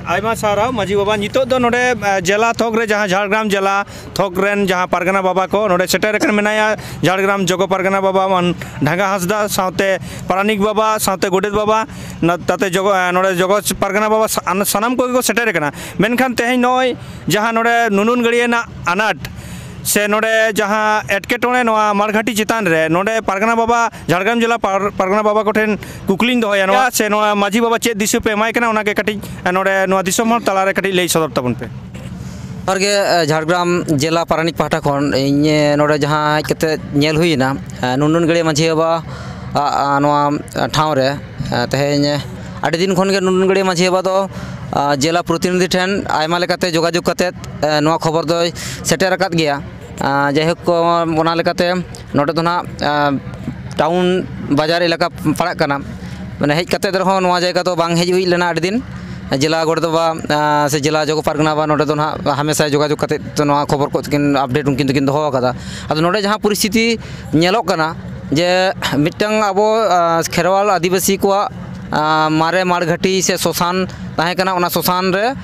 ᱟᱭᱢᱟ ᱥᱟᱨᱦᱟᱣ ᱢᱟᱹᱡᱷᱤ ᱵᱟᱵᱟ᱾ ᱱᱤᱛᱚᱜ ᱫᱚ ᱱᱚᱰᱮ, ᱮ, ᱡᱮᱞᱟ ᱛᱷᱚᱠ ᱨᱮ ᱡᱟᱦᱟᱸ ᱡᱷᱟᱲᱜᱨᱟᱢ ᱡᱮᱞᱟ ᱛᱷᱚᱠ ᱨᱮᱱ ᱡᱟᱦᱟᱸ ᱯᱟᱨᱜᱟᱱᱟ ᱵᱟᱵᱟ ᱠᱚ ᱱᱚᱰᱮ ᱥᱮᱴᱮᱨ ᱟᱠᱟᱱ ᱢᱮᱱᱟᱭᱟ, ᱡᱷᱟᱲᱜᱨᱟᱢ ᱡᱚᱜᱚ ᱯᱟᱨᱜᱟᱱᱟ ᱵᱟᱵᱟ ᱢᱟᱱ ᱰᱷᱟᱸᱜᱟ ᱦᱟᱸᱥᱫᱟ ᱥᱟᱶᱛᱮ ᱯᱟᱨᱟᱱᱤᱠ ᱵᱟᱵᱟ ᱥᱟᱶᱛᱮ ᱜᱚᱰᱮᱛ ᱵᱟᱵᱟ, ᱱᱟ-, ᱛᱟᱛᱮ ᱡᱚᱜᱚ-, ᱮ, ᱱᱚᱰᱮ ᱡᱚᱜᱚ ᱯᱟᱨᱜᱟᱱᱟ ᱵᱟᱵᱟ ᱥᱟ-, ᱟᱱ-, ᱥᱟᱱᱟᱢ ᱠᱚᱜᱮ ᱠᱚ ᱥᱮᱴᱮᱨ ᱟᱠᱟᱱᱟ᱾ ᱢᱮᱱᱠᱷᱟᱱ ᱛᱮᱦᱮᱧ ᱱᱚᱜᱼᱚᱭ ᱡᱟᱦᱟᱸ ᱱᱚᱰᱮ ᱱᱩᱱᱩᱱ ᱜᱟᱹᱲᱭᱟᱹ ᱨᱮᱱᱟᱜ ᱟᱱᱟᱴ ᱥᱮ ᱱᱚᱰᱮ ᱡᱟᱦᱟᱸ ᱮᱴᱠᱮᱴᱚᱬᱮ ᱱᱚᱣᱟ ᱢᱟᱲᱜᱷᱟᱴᱤ ᱪᱮᱛᱟᱱ ᱨᱮ ᱱᱚᱰᱮ ᱯᱟᱨᱜᱟᱱᱟ ᱵᱟᱵᱟ, ᱡᱷᱟᱲᱜᱨᱟᱢ ᱡᱮᱞᱟ ᱯᱟᱨ-, ᱯᱟᱨᱜᱟᱱᱟ ᱵᱟᱵᱟ ᱠᱚᱴᱷᱮᱱ ᱠᱩᱠᱞᱤᱧ ᱫᱚᱦᱚᱭᱟ ᱱᱚᱣᱟ, ᱥᱮ ᱱᱚᱣᱟ ᱢᱟᱹᱡᱷᱤ ᱵᱟᱵᱟ ᱪᱮᱫ ᱫᱤᱥᱟᱹ ᱯᱮ ᱮᱢᱟᱭ ᱠᱟᱱᱟ, ᱚᱱᱟᱜᱮ ᱠᱟᱹᱴᱤᱡ ᱱᱚᱰᱮ ᱱᱚᱣᱟ ᱫᱤᱥᱚᱢ ᱦᱚᱲ ᱛᱟᱞᱟᱨᱮ ᱠᱟᱹᱴᱤᱡ ᱞᱟᱹᱭ ᱥᱚᱫᱚᱨ ᱛᱟᱵᱚᱱ ᱯᱮ᱾ ᱡᱚᱦᱟᱨ ᱜᱮ, ᱮ, ᱡᱷᱟᱲᱜᱨᱟᱢ ᱡᱮᱞᱟ ᱯᱟᱨᱟᱱᱤᱠ ᱯᱟᱦᱴᱟ ᱠᱷᱚᱱ ᱤᱧ, ᱮ, ᱱᱚᱰᱮ ᱡᱟᱦᱟᱸ ᱦᱮᱡ ᱠᱟᱛᱮ ᱧᱮᱞ ᱦᱩᱭᱮᱱᱟ, ᱮ, ᱱᱩᱱᱩᱱ ᱜᱟᱹᱲᱭᱟᱹ ᱢᱟᱹᱡᱷᱤ ᱵᱟᱵᱟ, ᱟ, ᱟ, ᱱᱚᱣᱟ, ᱮ, ᱴᱷᱟᱶ ᱨᱮ, ᱮ, ᱛᱮᱦᱮᱧ, ᱮ, ᱟᱹᱰᱤ ᱫᱤᱱ ᱠᱷᱚᱱ ᱜᱮ ᱱᱩᱱᱩᱱ ᱜᱟᱹᱲᱭᱟᱹ ᱢᱟᱹᱡᱷᱤ ᱵᱟᱵᱟ ᱫᱚ, ᱟ, ᱡᱮᱞᱟ ᱯᱨᱚᱛᱤᱱᱤᱫᱷᱤ ᱴᱷᱮᱱ ᱟᱭᱢᱟ ᱞᱮᱠᱟᱛᱮ ᱡᱳᱜᱟᱡᱳᱜᱽ ᱠᱟᱛᱮ, ᱮ, ᱱᱚᱣᱟ ᱠᱷᱚᱵᱚᱨ ᱫᱚᱭ ᱥᱮᱴᱮᱨ ᱟᱠᱟᱫ ᱜᱮᱭᱟ᱾ ᱟ, ᱡᱟᱭᱦᱳᱠ, ᱚᱱᱟ ᱞᱮᱠᱟᱛᱮ ᱱᱚᱰᱮ ᱫᱚ ᱱᱟᱦᱟᱜ, ᱟ, ᱴᱟᱣᱩᱱ ᱵᱟᱡᱟᱨ ᱮᱞᱟᱠᱟ ᱯᱟᱲᱟᱜ ᱠᱟᱱᱟ᱾ ᱢᱟᱱᱮ ᱦᱮᱡ ᱠᱟᱛᱮ ᱨᱮᱦᱚᱸ ᱱᱚᱣᱟ ᱡᱟᱭᱜᱟ ᱫᱚ ᱵᱟᱝ ᱦᱮᱡ ᱦᱩᱭ ᱞᱮᱱᱟ ᱟᱹᱰᱤ ᱫᱤᱱ᱾ ᱡᱮᱞᱟ ᱜᱚᱰᱮᱛ ᱵᱟᱵᱟ, ᱟᱸ, ᱥᱮ ᱡᱮᱞᱟ ᱡᱚᱜᱽ ᱯᱟᱨᱜᱟᱱᱟ ᱵᱟᱵᱟ ᱱᱚᱰᱮ ᱫᱚ ᱱᱟᱦᱟᱜ ᱦᱟᱢᱮᱥᱟ ᱡᱳᱜᱟᱡᱳᱜᱽ ᱠᱟᱛᱮ ᱛᱚ ᱱᱚᱣᱟ ᱠᱷᱚᱵᱚᱨ ᱠᱚ ᱠᱤᱱ update ᱩᱱᱠᱤᱱ ᱫᱚᱠᱤᱱ ᱫᱚᱦᱚ ᱟᱠᱟᱫᱟ᱾ ᱟᱫᱚ ᱱᱚᱰᱮ ᱡᱟᱦᱟᱸ ᱯᱚᱨᱤᱥᱛᱷᱤᱛᱤ ᱧᱮᱞᱚᱜ ᱠᱟᱱᱟ ᱡᱮ ᱢᱤᱫᱴᱟᱝ ᱟᱵᱚ, ᱟᱸ, ᱠᱷᱮᱨᱣᱟᱞ ᱟᱹᱫᱤᱵᱟᱹᱥᱤ ᱠᱚᱣᱟᱜ, ᱟᱸ, ᱢᱟᱨᱮ ᱢᱟᱲᱜᱷᱟᱴᱤ ᱥᱮ ᱥᱚᱥᱟᱱ ᱛᱟᱦᱮᱸ ᱠᱟᱱᱟ, ᱚᱱᱟ ᱥᱚᱥᱟᱱ ᱨᱮ,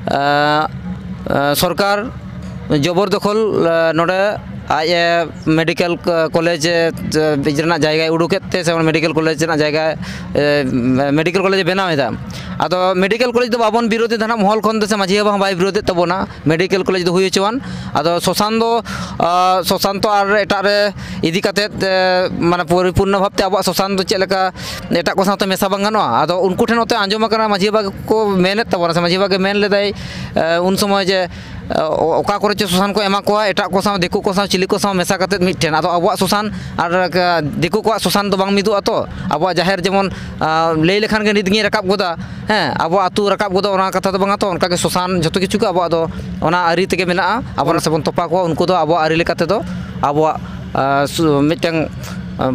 ᱟᱸ, ᱟᱸ, ᱥᱚᱨᱠᱟᱨ ᱡᱚᱵᱚᱨ ᱫᱚᱠᱷᱚᱞ, ᱟᱸ, ᱱᱚᱰᱮ ᱟᱡ ᱮ medical ᱠᱚ-, college ᱮ, ᱨᱮᱱᱟᱜ ᱡᱟᱭᱜᱟᱭ ᱩᱰᱩᱠᱮᱫ ᱛᱮ ᱥᱮ ᱚᱱᱟ medical college ᱨᱮᱱᱟᱜ ᱡᱟᱭᱜᱟ, ᱮ, medical college ᱮ ᱵᱮᱱᱟᱣ ᱮᱫᱟ᱾ ᱟᱫᱚ medical college ᱫᱚ ᱵᱟᱵᱚᱱ ᱵᱤᱨᱳᱫᱷ ᱮᱫᱟ ᱱᱟᱦᱟᱜ, ᱢᱚᱦᱚᱞ ᱠᱷᱚᱱ ᱫᱚ ᱥᱮ ᱢᱟᱹᱡᱷᱤ ᱵᱟᱵᱟ ᱦᱚᱸ ᱵᱟᱭ ᱵᱤᱨᱳᱫᱷ ᱮᱫ ᱛᱟᱵᱚᱱᱟ, medical college ᱫᱚ ᱦᱩᱭ ᱦᱚᱪᱚᱣᱟᱱ᱾ ᱟᱫᱚ ᱥᱚᱥᱟᱱ ᱫᱚ, ᱟ, ᱥᱚᱥᱟᱱ ᱛᱚ ᱟᱨ ᱮᱴᱟᱜ ᱨᱮ ᱤᱫᱤ ᱠᱟᱛᱮᱫ, ᱮ, ᱢᱟᱱᱮ ᱯᱚᱨᱤᱯᱩᱨᱱᱚ ᱵᱷᱟᱵᱛᱮ ᱟᱵᱚᱣᱟᱜ ᱥᱚᱥᱟᱱ ᱫᱚ ᱪᱮᱫ ᱞᱮᱠᱟ ᱮᱴᱟᱜ ᱠᱚ ᱥᱟᱶᱛᱮ ᱢᱮᱥᱟ ᱵᱟᱝ ᱜᱟᱱᱚᱜᱼᱟ᱾ ᱟᱫᱚ ᱩᱱᱠᱩ ᱴᱷᱮᱱ ᱚᱛᱮ ᱟᱸᱡᱚᱢ ᱟᱠᱟᱱᱟ, ᱢᱟᱹᱡᱷᱤ ᱵᱟᱵᱟ ᱠᱚ ᱢᱮᱱᱮᱫ ᱛᱟᱵᱚᱱᱟ ᱥᱮ ᱢᱟᱹᱡᱷᱤ ᱵᱟᱵᱟ ᱜᱮ ᱢᱮᱱ ᱞᱮᱫᱟᱭ, ᱮ, ᱩᱱ ᱥᱚᱢᱚᱭ ᱡᱮ ᱚ-, ᱚᱠᱟ ᱠᱚᱨᱮ ᱪᱚ ᱥᱚᱥᱟᱱ ᱠᱚ ᱮᱢᱟ ᱠᱚᱣᱟ, ᱮᱴᱟᱜ ᱠᱚ ᱥᱟᱶ, ᱫᱤᱠᱩ ᱠᱚ ᱥᱟᱶ, ᱪᱤᱞᱤ ᱠᱚ ᱥᱟᱶ ᱢᱮᱥᱟ ᱠᱟᱛᱮᱫ ᱢᱤᱫᱴᱷᱮᱱ᱾ ᱟᱫᱚ ᱟᱵᱚᱣᱟᱜ ᱥᱚᱥᱟᱱ ᱟᱨ, ᱟ, ᱫᱤᱠᱩ ᱠᱚᱣᱟᱜ ᱥᱚᱥᱟᱱ ᱫᱚ ᱵᱟᱝ ᱢᱤᱫᱚᱜᱼᱟ ᱛᱚ᱾ ᱟᱵᱚᱣᱟᱜ ᱡᱟᱦᱮᱨ ᱡᱮᱢᱚᱱ, ᱟ, ᱞᱟᱹᱭ ᱞᱮᱠᱷᱟᱱ ᱜᱮ ᱱᱤᱛ ᱜᱤᱧ ᱨᱟᱠᱟᱵ ᱜᱚᱫᱟ, ᱦᱮᱸ, ᱟᱵᱚᱣᱟᱜ ᱟᱹᱛᱩ ᱨᱟᱠᱟᱵ ᱜᱚᱫᱟ, ᱚᱱᱟ ᱠᱟᱛᱷᱟ ᱫᱚ ᱵᱟᱝᱟ ᱛᱚ᱾ ᱚᱱᱠᱟ ᱜᱮ ᱥᱚᱥᱟᱱ ᱡᱚᱛᱚ ᱠᱤᱪᱷᱩ ᱜᱮ ᱟᱵᱚᱣᱟᱜ ᱫᱚ ᱚᱱᱟ ᱟᱹᱨᱤ ᱛᱮᱜᱮ ᱢᱮᱱᱟᱜᱼᱟ᱾ ᱟᱵᱚ ᱥᱮ ᱵᱚᱱ ᱛᱚᱯᱟ ᱠᱚᱣᱟ, ᱩᱱᱠᱩ ᱫᱚ ᱟᱵᱚᱣᱟᱜ ᱟᱹᱨᱤ ᱞᱮᱠᱟ ᱛᱮᱫᱚ ᱟᱵᱚᱣᱟᱜ, ᱟ, ᱥᱩ-, ᱢᱤᱫᱴᱟᱝ, ᱟ,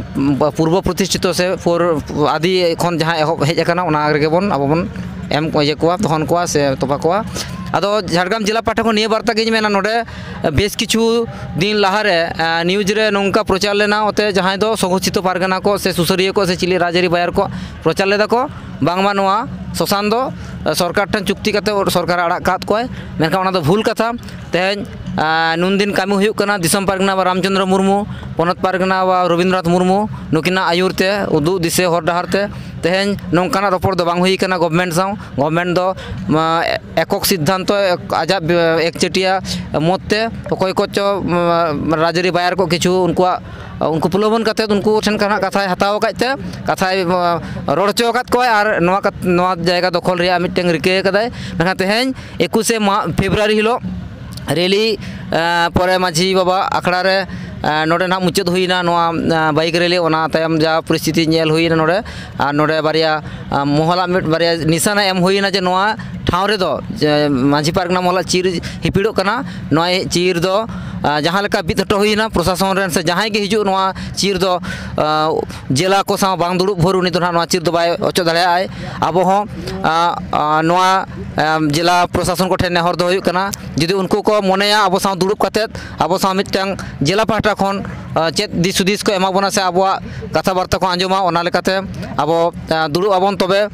ᱯᱩᱨᱵᱚ ᱯᱨᱚᱛᱤᱥᱴᱷᱤᱛᱚ ᱥᱮ ᱯᱩᱨ-, ᱟᱹᱫᱤ ᱠᱷᱚᱱ ᱡᱟᱦᱟᱸ ᱮᱦᱚᱵ ᱦᱮᱡ ᱟᱠᱟᱱᱟ, ᱚᱱᱟ ᱨᱮᱜᱮ ᱵᱚᱱ ᱟᱵᱚ ᱵᱚᱱ ᱮᱢ ᱤᱭᱟᱹ ᱠᱚᱣᱟ, ᱫᱚᱦᱚᱱ ᱠᱚᱣᱟ ᱥᱮ ᱛᱚᱯᱟ ᱠᱚᱣᱟ᱾ ᱟᱫᱚ ᱡᱷᱟᱲᱜᱨᱟᱢ ᱡᱮᱞᱟ ᱯᱟᱦᱴᱟ ᱠᱷᱚᱱ ᱱᱤᱭᱟᱹ ᱵᱟᱨᱛᱟ ᱜᱤᱧ ᱢᱮᱱᱟ, ᱱᱚᱰᱮ ᱵᱮᱥ ᱠᱤᱪᱷᱩ ᱫᱤᱱ ᱞᱟᱦᱟᱨᱮ, ᱟ, news ᱨᱮ ᱱᱚᱝᱠᱟ ᱯᱨᱚᱪᱟᱨ ᱞᱮᱱᱟ, ᱚᱛᱮ ᱡᱟᱦᱟᱸᱭ ᱫᱚ ᱥᱚᱝᱜᱚᱴᱷᱤᱛᱚ ᱯᱟᱨᱜᱟᱱᱟ ᱠᱚ ᱥᱮ ᱥᱩᱥᱟᱹᱨᱤᱭᱟᱹ ᱠᱚ ᱥᱮ ᱪᱤᱞᱤ ᱨᱟᱡᱽᱟᱹᱨᱤ ᱵᱟᱭᱟᱨ ᱠᱚ ᱯᱨᱚᱪᱟᱨ ᱞᱮᱫᱟ ᱠᱚ, ᱵᱟᱝᱢᱟ ᱱᱚᱣᱟ ᱥᱚᱥᱟᱱ ᱫᱚ, ᱟ, ᱥᱚᱨᱠᱟᱨ ᱴᱷᱮᱱ ᱪᱩᱠᱛᱤ ᱠᱟᱛᱮ ᱥᱚᱨᱠᱟᱨ ᱟᱲᱟᱜ ᱠᱟᱫ ᱠᱚᱣᱟᱭ, ᱢᱮᱱᱠᱷᱟᱱ ᱚᱱᱟ ᱫᱚ ᱵᱷᱩᱞ ᱠᱟᱛᱷᱟ᱾ ᱛᱮᱦᱮᱧ, ᱟ, ᱱᱩᱱᱫᱤᱱ ᱠᱟᱹᱢᱤ ᱦᱩᱭᱩᱜ ᱠᱟᱱᱟ ᱫᱤᱥᱚᱢ ᱯᱟᱨᱜᱟᱱᱟ ᱵᱟ ᱨᱟᱢᱪᱚᱸᱫᱽᱨᱚ ᱢᱩᱨᱢᱩ, ᱯᱚᱱᱚᱛ ᱯᱟᱨᱜᱟᱱᱟ ᱵᱟ ᱨᱚᱵᱤᱱᱫᱨᱚᱱᱟᱛᱷ ᱢᱩᱨᱢᱩ, ᱱᱩᱠᱤᱱᱟᱜ ᱟᱹᱭᱩᱨ ᱛᱮ, ᱩᱫᱩᱜ ᱫᱤᱥᱟᱹ ᱦᱚᱨ ᱰᱟᱦᱟᱨ ᱛᱮ ᱛᱮᱦᱮᱧ ᱱᱚᱝᱠᱟᱱᱟᱜ ᱨᱚᱯᱚᱲ ᱫᱚ ᱵᱟᱝ ᱦᱩᱭ ᱠᱟᱱᱟ government ᱥᱟᱶ᱾ Government ᱫᱚ, ᱢᱟ, ᱮᱠᱚᱠ ᱥᱤᱫᱽᱫᱷᱟᱱᱛᱚ, ᱟᱡᱟᱜ ᱮᱠᱪᱟᱹᱴᱤᱭᱟ ᱢᱚᱛ ᱛᱮ ᱚᱠᱚᱭ ᱠᱚ ᱪᱚ, ᱢᱟ, ᱨᱟᱡᱽᱟᱹᱨᱤ ᱵᱟᱭᱟᱨ ᱠᱚ ᱠᱤᱪᱷᱩ ᱩᱱᱠᱩᱣᱟᱜ, ᱩᱱᱠᱩ ᱯᱨᱚᱞᱳᱵᱷᱚᱱ ᱠᱟᱛᱮᱫ ᱩᱱᱠᱩ ᱴᱷᱮᱱ ᱠᱷᱚᱱᱟᱜ ᱠᱟᱛᱷᱟᱭ ᱦᱟᱛᱟᱣ ᱟᱠᱟᱫ ᱛᱮ ᱠᱟᱛᱷᱟᱭ, ᱢᱟ, ᱨᱚᱲ ᱦᱚᱪᱚ ᱟᱠᱟᱫ ᱠᱚᱣᱟᱭ ᱟᱨ ᱱᱚᱣᱟ ᱠᱟᱛ-, ᱱᱚᱣᱟ ᱡᱟᱭᱜᱟ ᱫᱚᱠᱷᱚᱞ ᱨᱮᱭᱟᱜ ᱢᱤᱫᱴᱟᱝ ᱨᱤᱠᱟᱹ ᱟᱠᱟᱫᱟᱭ᱾ ᱢᱮᱱᱠᱷᱟᱱ ᱛᱮᱦᱮᱧ ᱮᱠᱩᱥᱮ ᱢᱟ-, ᱯᱷᱮᱵᱽᱨᱩᱣᱟᱨᱤ ᱦᱤᱞᱳᱜ rally, ᱮᱸ, ᱯᱚᱨᱮ ᱢᱟᱹᱡᱷᱤ ᱵᱟᱵᱟ ᱟᱠᱷᱲᱟ ᱨᱮ, ᱮᱸ, ᱱᱚᱰᱮ ᱱᱟᱦᱟᱜ ᱢᱩᱪᱟᱹᱫ ᱦᱩᱭᱱᱟ ᱱᱚᱣᱟ, ᱮᱸ, bike rally᱾ ᱚᱱᱟ ᱛᱟᱭᱚᱢ ᱡᱟ ᱯᱚᱨᱤᱥᱛᱷᱤᱛᱤ ᱧᱮᱞ ᱦᱩᱭᱱᱟ ᱱᱚᱰᱮ, ᱟᱨ ᱱᱚᱰᱮ ᱵᱟᱨᱭᱟ, ᱮᱸ, ᱢᱚᱦᱚᱞᱟᱜ ᱢᱤᱫ ᱵᱟᱨᱭᱟ ᱱᱤᱥᱟᱱᱟ ᱮᱢ ᱦᱩᱭᱱᱟ ᱡᱮ ᱱᱚᱣᱟ ᱴᱷᱟᱶ ᱨᱮᱫᱚ ᱡᱮ ᱢᱟᱹᱡᱷᱤ ᱯᱟᱨᱜᱟᱱᱟ ᱢᱚᱦᱚᱞᱟᱜ ᱪᱤᱨ ᱦᱤᱯᱤᱲᱚᱜ ᱠᱟᱱᱟ, ᱱᱚᱣᱟ ᱪᱤᱨ ᱫᱚ ᱟᱸ, ᱡᱟᱦᱟᱸ ᱞᱮᱠᱟ ᱵᱤᱫ ᱦᱚᱴᱚ ᱦᱩᱭᱱᱟ ᱯᱨᱚᱥᱟᱥᱚᱱ ᱨᱮᱱ ᱥᱮ ᱡᱟᱦᱟᱸᱭ ᱜᱮ ᱦᱤᱡᱩᱜ ᱱᱚᱣᱟ ᱪᱤᱨ ᱫᱚ, ᱟᱸ, ᱡᱮᱞᱟ ᱠᱚ ᱥᱟᱶ ᱵᱟᱝ ᱫᱩᱲᱩᱵ ᱵᱷᱳᱨ ᱩᱱᱤ ᱫᱚ ᱱᱟᱦᱟᱜ ᱱᱚᱣᱟ ᱪᱤᱨ ᱫᱚ ᱵᱟᱭ ᱚᱪᱚᱜ ᱫᱟᱲᱮᱭᱟᱜᱼᱟᱭ᱾ ᱟᱵᱚ ᱦᱚᱸ, ᱟᱸ, ᱟᱸ, ᱱᱚᱣᱟ, ᱟᱸ, ᱡᱮᱞᱟ ᱯᱨᱚᱥᱟᱥᱚᱱ ᱠᱚᱴᱷᱮᱱ ᱱᱮᱦᱚᱨ ᱫᱚ ᱦᱩᱭᱩᱜ ᱠᱟᱱᱟ, ᱡᱩᱫᱤ ᱩᱱᱠᱩ ᱠᱚ ᱢᱚᱱᱮᱭᱟ ᱟᱵᱚ ᱥᱟᱶ ᱫᱩᱲᱩᱵ ᱠᱟᱛᱮᱫ ᱟᱵᱚ ᱥᱟᱶ ᱢᱤᱫᱴᱟᱝ ᱡᱮᱞᱟ ᱯᱟᱦᱴᱟ ᱠᱷᱚᱱ, ᱟᱸ, ᱪᱮᱫ ᱫᱤᱥ ᱦᱩᱫᱤᱥ ᱠᱚ ᱮᱢᱟ ᱵᱚᱱᱟ ᱥᱮ ᱟᱵᱚᱣᱟᱜ ᱠᱟᱛᱷᱟ ᱵᱟᱨᱛᱟ ᱠᱚ ᱟᱸᱡᱚᱢᱟ, ᱚᱱᱟ ᱞᱮᱠᱟᱛᱮ ᱟᱵᱚ, ᱟᱸ, ᱫᱩᱲᱩᱵ ᱟᱵᱚᱱ᱾ ᱛᱚᱵᱮ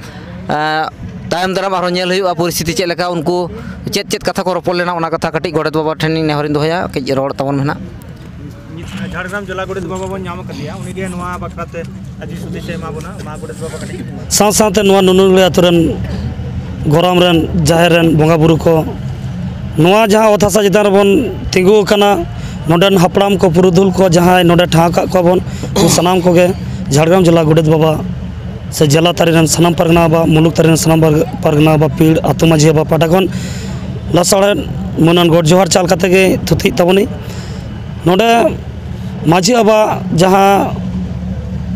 ᱮᱸ, ᱛᱟᱭᱚᱢ ᱫᱟᱨᱟᱢ ᱟᱨᱦᱚᱸ ᱧᱮᱞ ᱦᱩᱭᱩᱜᱼᱟ ᱯᱚᱨᱤᱥᱛᱷᱤᱛᱤ ᱪᱮᱫ ᱞᱮᱠᱟ, ᱩᱱᱠᱩ ᱪᱮᱫ ᱪᱮᱫ ᱠᱟᱛᱷᱟ ᱠᱚ ᱨᱚᱯᱚᱲ ᱞᱮᱱᱟ, ᱚᱱᱟ ᱠᱟᱛᱷᱟ ᱠᱟᱹᱴᱤᱡ ᱜᱚᱰᱮᱛ ᱵᱟᱵᱟ ᱴᱷᱮᱱ ᱤᱧ ᱱᱮᱦᱚᱨᱤᱧ ᱫᱚᱦᱚᱭᱟ, ᱠᱟᱹᱡ ᱨᱚᱲ ᱛᱟᱵᱚᱱ ᱢᱮ ᱱᱟᱜ᱾ ᱡᱷᱟᱲᱜᱨᱟᱢ ᱡᱮᱞᱟ ᱜᱚᱰᱮᱛ ᱵᱟᱵᱟ ᱵᱚᱱ ᱧᱟᱢ ᱟᱠᱟᱫᱮᱭᱟ, ᱩᱱᱤᱜᱮ ᱱᱚᱣᱟ ᱵᱟᱠᱷᱨᱟ ᱛᱮ ᱟᱹᱰᱤ ᱦᱩᱫᱤᱥ ᱮ ᱮᱢᱟ ᱵᱚᱱᱟ᱾ ᱢᱟ ᱜᱚᱰᱮᱛ ᱵᱟᱵᱟ ᱠᱟᱹᱴᱤᱡ᱾ ᱥᱟᱶ ᱥᱟᱶᱛᱮ ᱱᱚᱣᱟ ᱱᱩᱱᱩᱨᱜᱟᱹᱲᱤ ᱟᱛᱳ ᱨᱮᱱ ᱜᱚᱨᱟᱢ ᱨᱮᱱ ᱡᱟᱦᱮᱨ ᱨᱮᱱ ᱵᱚᱸᱜᱟ ᱵᱩᱨᱩ ᱠᱚ, ᱱᱚᱣᱟ ᱡᱟᱦᱟᱸ ᱚᱛ ᱦᱟᱥᱟ ᱪᱮᱛᱟᱱ ᱨᱮᱵᱚᱱ ᱛᱤᱸᱜᱩ ᱟᱠᱟᱱᱟ, ᱱᱚᱰᱮᱱ ᱦᱟᱯᱲᱟᱢ ᱠᱚ ᱯᱩᱨᱩᱫᱷᱩᱞ ᱠᱚ ᱡᱟᱦᱟᱸᱭ ᱱᱚᱰᱮ ᱴᱷᱟᱶ ᱟᱠᱟᱫ ᱠᱚᱣᱟ ᱵᱚᱱ, ᱩᱱᱠᱩ ᱥᱟᱱᱟᱢ ᱠᱚᱜᱮ ᱡᱷᱟᱲᱜᱨᱟᱢ ᱡᱮᱞᱟ ᱜᱚᱰᱮᱛ ᱵᱟᱵᱟ ᱥᱮ ᱡᱮᱞᱟ ᱛᱟᱹᱨᱤ ᱨᱮᱱ ᱥᱟᱱᱟᱢ ᱯᱟᱨᱜᱟᱱᱟ ᱵᱟᱵᱟ, ᱢᱩᱞᱩᱠ ᱛᱟᱹᱨᱤ ᱨᱮᱱ ᱥᱟᱱᱟᱢ ᱯᱟᱨ-, ᱯᱟᱨᱜᱟᱱᱟ ᱵᱟᱵᱟ, ᱯᱤᱲ ᱟᱹᱛᱩ ᱢᱟᱹᱡᱷᱤ ᱵᱟᱵᱟ ᱯᱟᱦᱴᱟ ᱠᱷᱚᱱ ᱞᱟᱥᱟᱲᱦᱮᱫ ᱢᱟᱹᱱᱟᱱ ᱜᱚᱰ ᱡᱚᱦᱟᱨ ᱪᱟᱞ ᱠᱟᱛᱮ ᱜᱮ ᱛᱷᱩᱛᱤᱜ ᱛᱟᱵᱚᱱᱤᱧ᱾ ᱱᱚᱰᱮ ᱢᱟᱹᱡᱷᱤ ᱵᱟᱵᱟ ᱡᱟᱦᱟᱸ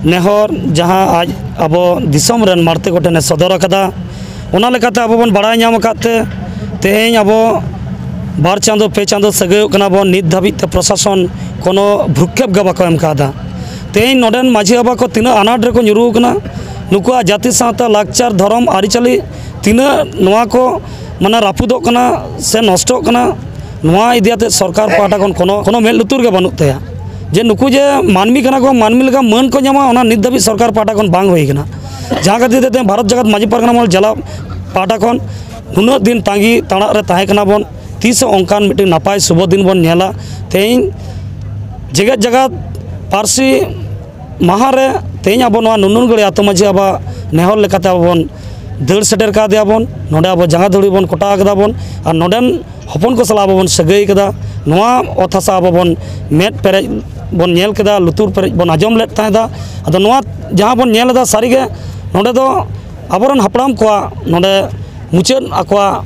ᱱᱮᱦᱚᱨ, ᱡᱟᱦᱟᱸ ᱟᱡ ᱟᱵᱚ ᱫᱤᱥᱚᱢ ᱨᱮᱱ ᱢᱟᱲᱛᱮ ᱠᱚᱴᱷᱮᱱᱮ ᱥᱚᱫᱚᱨ ᱟᱠᱟᱫᱟ, ᱚᱱᱟ ᱞᱮᱠᱟᱛᱮ ᱟᱵᱚ ᱵᱚᱱ ᱵᱟᱲᱟᱭ ᱧᱟᱢ ᱟᱠᱟᱫ ᱛᱮ, ᱛᱮᱦᱮᱧ ᱟᱵᱚ ᱵᱟᱨ ᱪᱟᱸᱫᱚ, ᱯᱮ ᱪᱟᱸᱫᱚ ᱥᱟᱹᱜᱟᱹᱭᱚᱜ ᱠᱟᱱᱟ ᱵᱚᱱ, ᱱᱤᱛ ᱫᱷᱟᱹᱵᱤᱡ ᱛᱮ ᱯᱨᱚᱥᱟᱥᱚᱱ ᱠᱳᱱᱳ ᱵᱷᱨᱩᱠᱷᱮᱯ ᱜᱮ ᱵᱟᱠᱚ ᱮᱢ ᱠᱟᱣᱫᱟ᱾ ᱛᱮᱦᱮᱧ ᱱᱚᱰᱮᱱ ᱢᱟᱹᱡᱷᱤ ᱵᱟᱵᱟ ᱠᱚ ᱛᱤᱱᱟᱹᱜ ᱟᱱᱟᱴ ᱨᱮᱠᱚ ᱧᱩᱨᱩ ᱟᱠᱟᱱᱟ, ᱱᱩᱠᱩᱣᱟᱜ ᱡᱟᱹᱛᱤ ᱥᱟᱶᱛᱟ, ᱞᱟᱠᱪᱟᱨ, ᱫᱷᱚᱨᱚᱢ, ᱟᱹᱨᱤᱪᱟᱹᱞᱤ ᱛᱤᱱᱟᱹᱜ ᱱᱚᱣᱟ ᱠᱚ ᱢᱟᱱᱮ ᱨᱟᱹᱯᱩᱫᱚᱜ ᱠᱟᱱᱟ ᱥᱮ ᱱᱚᱥᱴᱚᱜ ᱠᱟᱱᱟ, ᱱᱚᱣᱟ ᱤᱫᱤ ᱟᱛᱮ ᱥᱚᱨᱠᱟᱨ ᱯᱟᱦᱴᱟ ᱠᱷᱚᱱ ᱠᱳᱱᱳ, ᱠᱳᱱᱳ ᱢᱮᱫ ᱞᱩᱛᱩᱨ ᱜᱮ ᱵᱟᱹᱱᱩᱜ ᱛᱟᱭᱟ᱾ ᱡᱮ ᱱᱩᱠᱩ ᱡᱮ ᱢᱟᱹᱱᱢᱤ ᱠᱟᱱᱟ ᱠᱚ, ᱢᱟᱹᱱᱢᱤ ᱞᱮᱠᱟ ᱢᱟᱹᱱ ᱠᱚ ᱧᱟᱢᱟ, ᱚᱱᱟ ᱱᱤᱛ ᱫᱷᱟᱹᱵᱤᱡ ᱥᱚᱨᱠᱟᱨ ᱯᱟᱦᱴᱟ ᱠᱷᱚᱱ ᱵᱟᱝ ᱦᱩᱭ ᱠᱟᱱᱟ᱾ ᱡᱟᱦᱟᱸ ᱠᱷᱟᱹᱛᱤᱨ ᱛᱮ ᱛᱮᱦᱮᱧ ᱵᱷᱟᱨᱚᱛ ᱡᱟᱠᱟᱛ ᱢᱟᱹᱡᱷᱤ ᱯᱟᱨᱜᱟᱱᱟ ᱢᱚᱦᱚᱞ ᱡᱮᱞᱟ ᱯᱟᱦᱴᱟ ᱠᱷᱚᱱ ᱱᱩᱱᱟᱹᱜ ᱫᱤᱱ ᱛᱟᱺᱜᱤ ᱛᱟᱲᱟᱜ ᱨᱮ ᱛᱟᱦᱮᱸ ᱠᱟᱱᱟ ᱵᱚᱱ, ᱛᱤᱥ ᱦᱚᱸ ᱚᱱᱠᱟᱱ ᱢᱤᱫᱴᱮᱱ ᱱᱟᱯᱟᱭ ᱥᱩᱵᱷᱚ ᱫᱤᱱ ᱵᱚᱱ ᱧᱮᱞᱟ᱾ ᱛᱮᱦᱮᱧ ᱡᱮᱜᱮᱛ ᱡᱟᱠᱟᱛ ᱯᱟᱹᱨᱥᱤ ᱢᱟᱦᱟ ᱨᱮ ᱛᱮᱦᱮᱧ ᱟᱵᱚ ᱱᱚᱣᱟ ᱱᱩᱱᱩᱱᱜᱟᱹᱲᱤ ᱟᱛᱳ ᱢᱟᱹᱡᱷᱤ ᱵᱟᱵᱟ ᱱᱮᱦᱚᱨ ᱞᱮᱠᱟᱛᱮ ᱟᱵᱚ ᱵᱚᱱ ᱫᱟᱹᱲ ᱥᱮᱴᱮᱨ ᱠᱟᱫᱮᱭᱟ ᱵᱚᱱ, ᱱᱚᱰᱮ ᱟᱵᱚ ᱡᱟᱸᱜᱟ ᱫᱷᱩᱲᱤ ᱵᱚᱱ ᱠᱚᱴᱟ ᱠᱟᱫᱟ ᱵᱚᱱ, ᱟᱨ ᱱᱚᱰᱮᱱ ᱦᱚᱯᱚᱱ ᱠᱚ ᱥᱟᱞᱟᱜ ᱟᱵᱚ ᱵᱚᱱ ᱥᱟᱹᱜᱟᱹᱭ ᱠᱟᱫᱟ᱾ ᱱᱚᱣᱟ ᱚᱛ ᱦᱟᱥᱟ ᱟᱵᱚ ᱵᱚᱱ ᱢᱮᱫ ᱯᱮᱨᱮᱡ ᱵᱚᱱ ᱧᱮᱞ ᱠᱮᱫᱟ, ᱞᱩᱛᱩᱨ ᱯᱮᱨᱮᱡ ᱵᱚᱱ ᱟᱸᱡᱚᱢ ᱞᱮᱫ ᱛᱟᱦᱮᱸᱫᱟ᱾ ᱟᱫᱚ ᱱᱚᱣᱟ ᱡᱟᱦᱟᱸ ᱵᱚᱱ ᱧᱮᱞ ᱮᱫᱟ, ᱥᱟᱹᱨᱤᱜᱮ ᱱᱚᱰᱮ ᱫᱚ ᱟᱵᱚᱨᱮᱱ ᱦᱟᱯᱲᱟᱢ ᱠᱚᱣᱟᱜ ᱱᱚᱰᱮ ᱢᱩᱪᱟᱹᱫ ᱟᱠᱚᱣᱟᱜ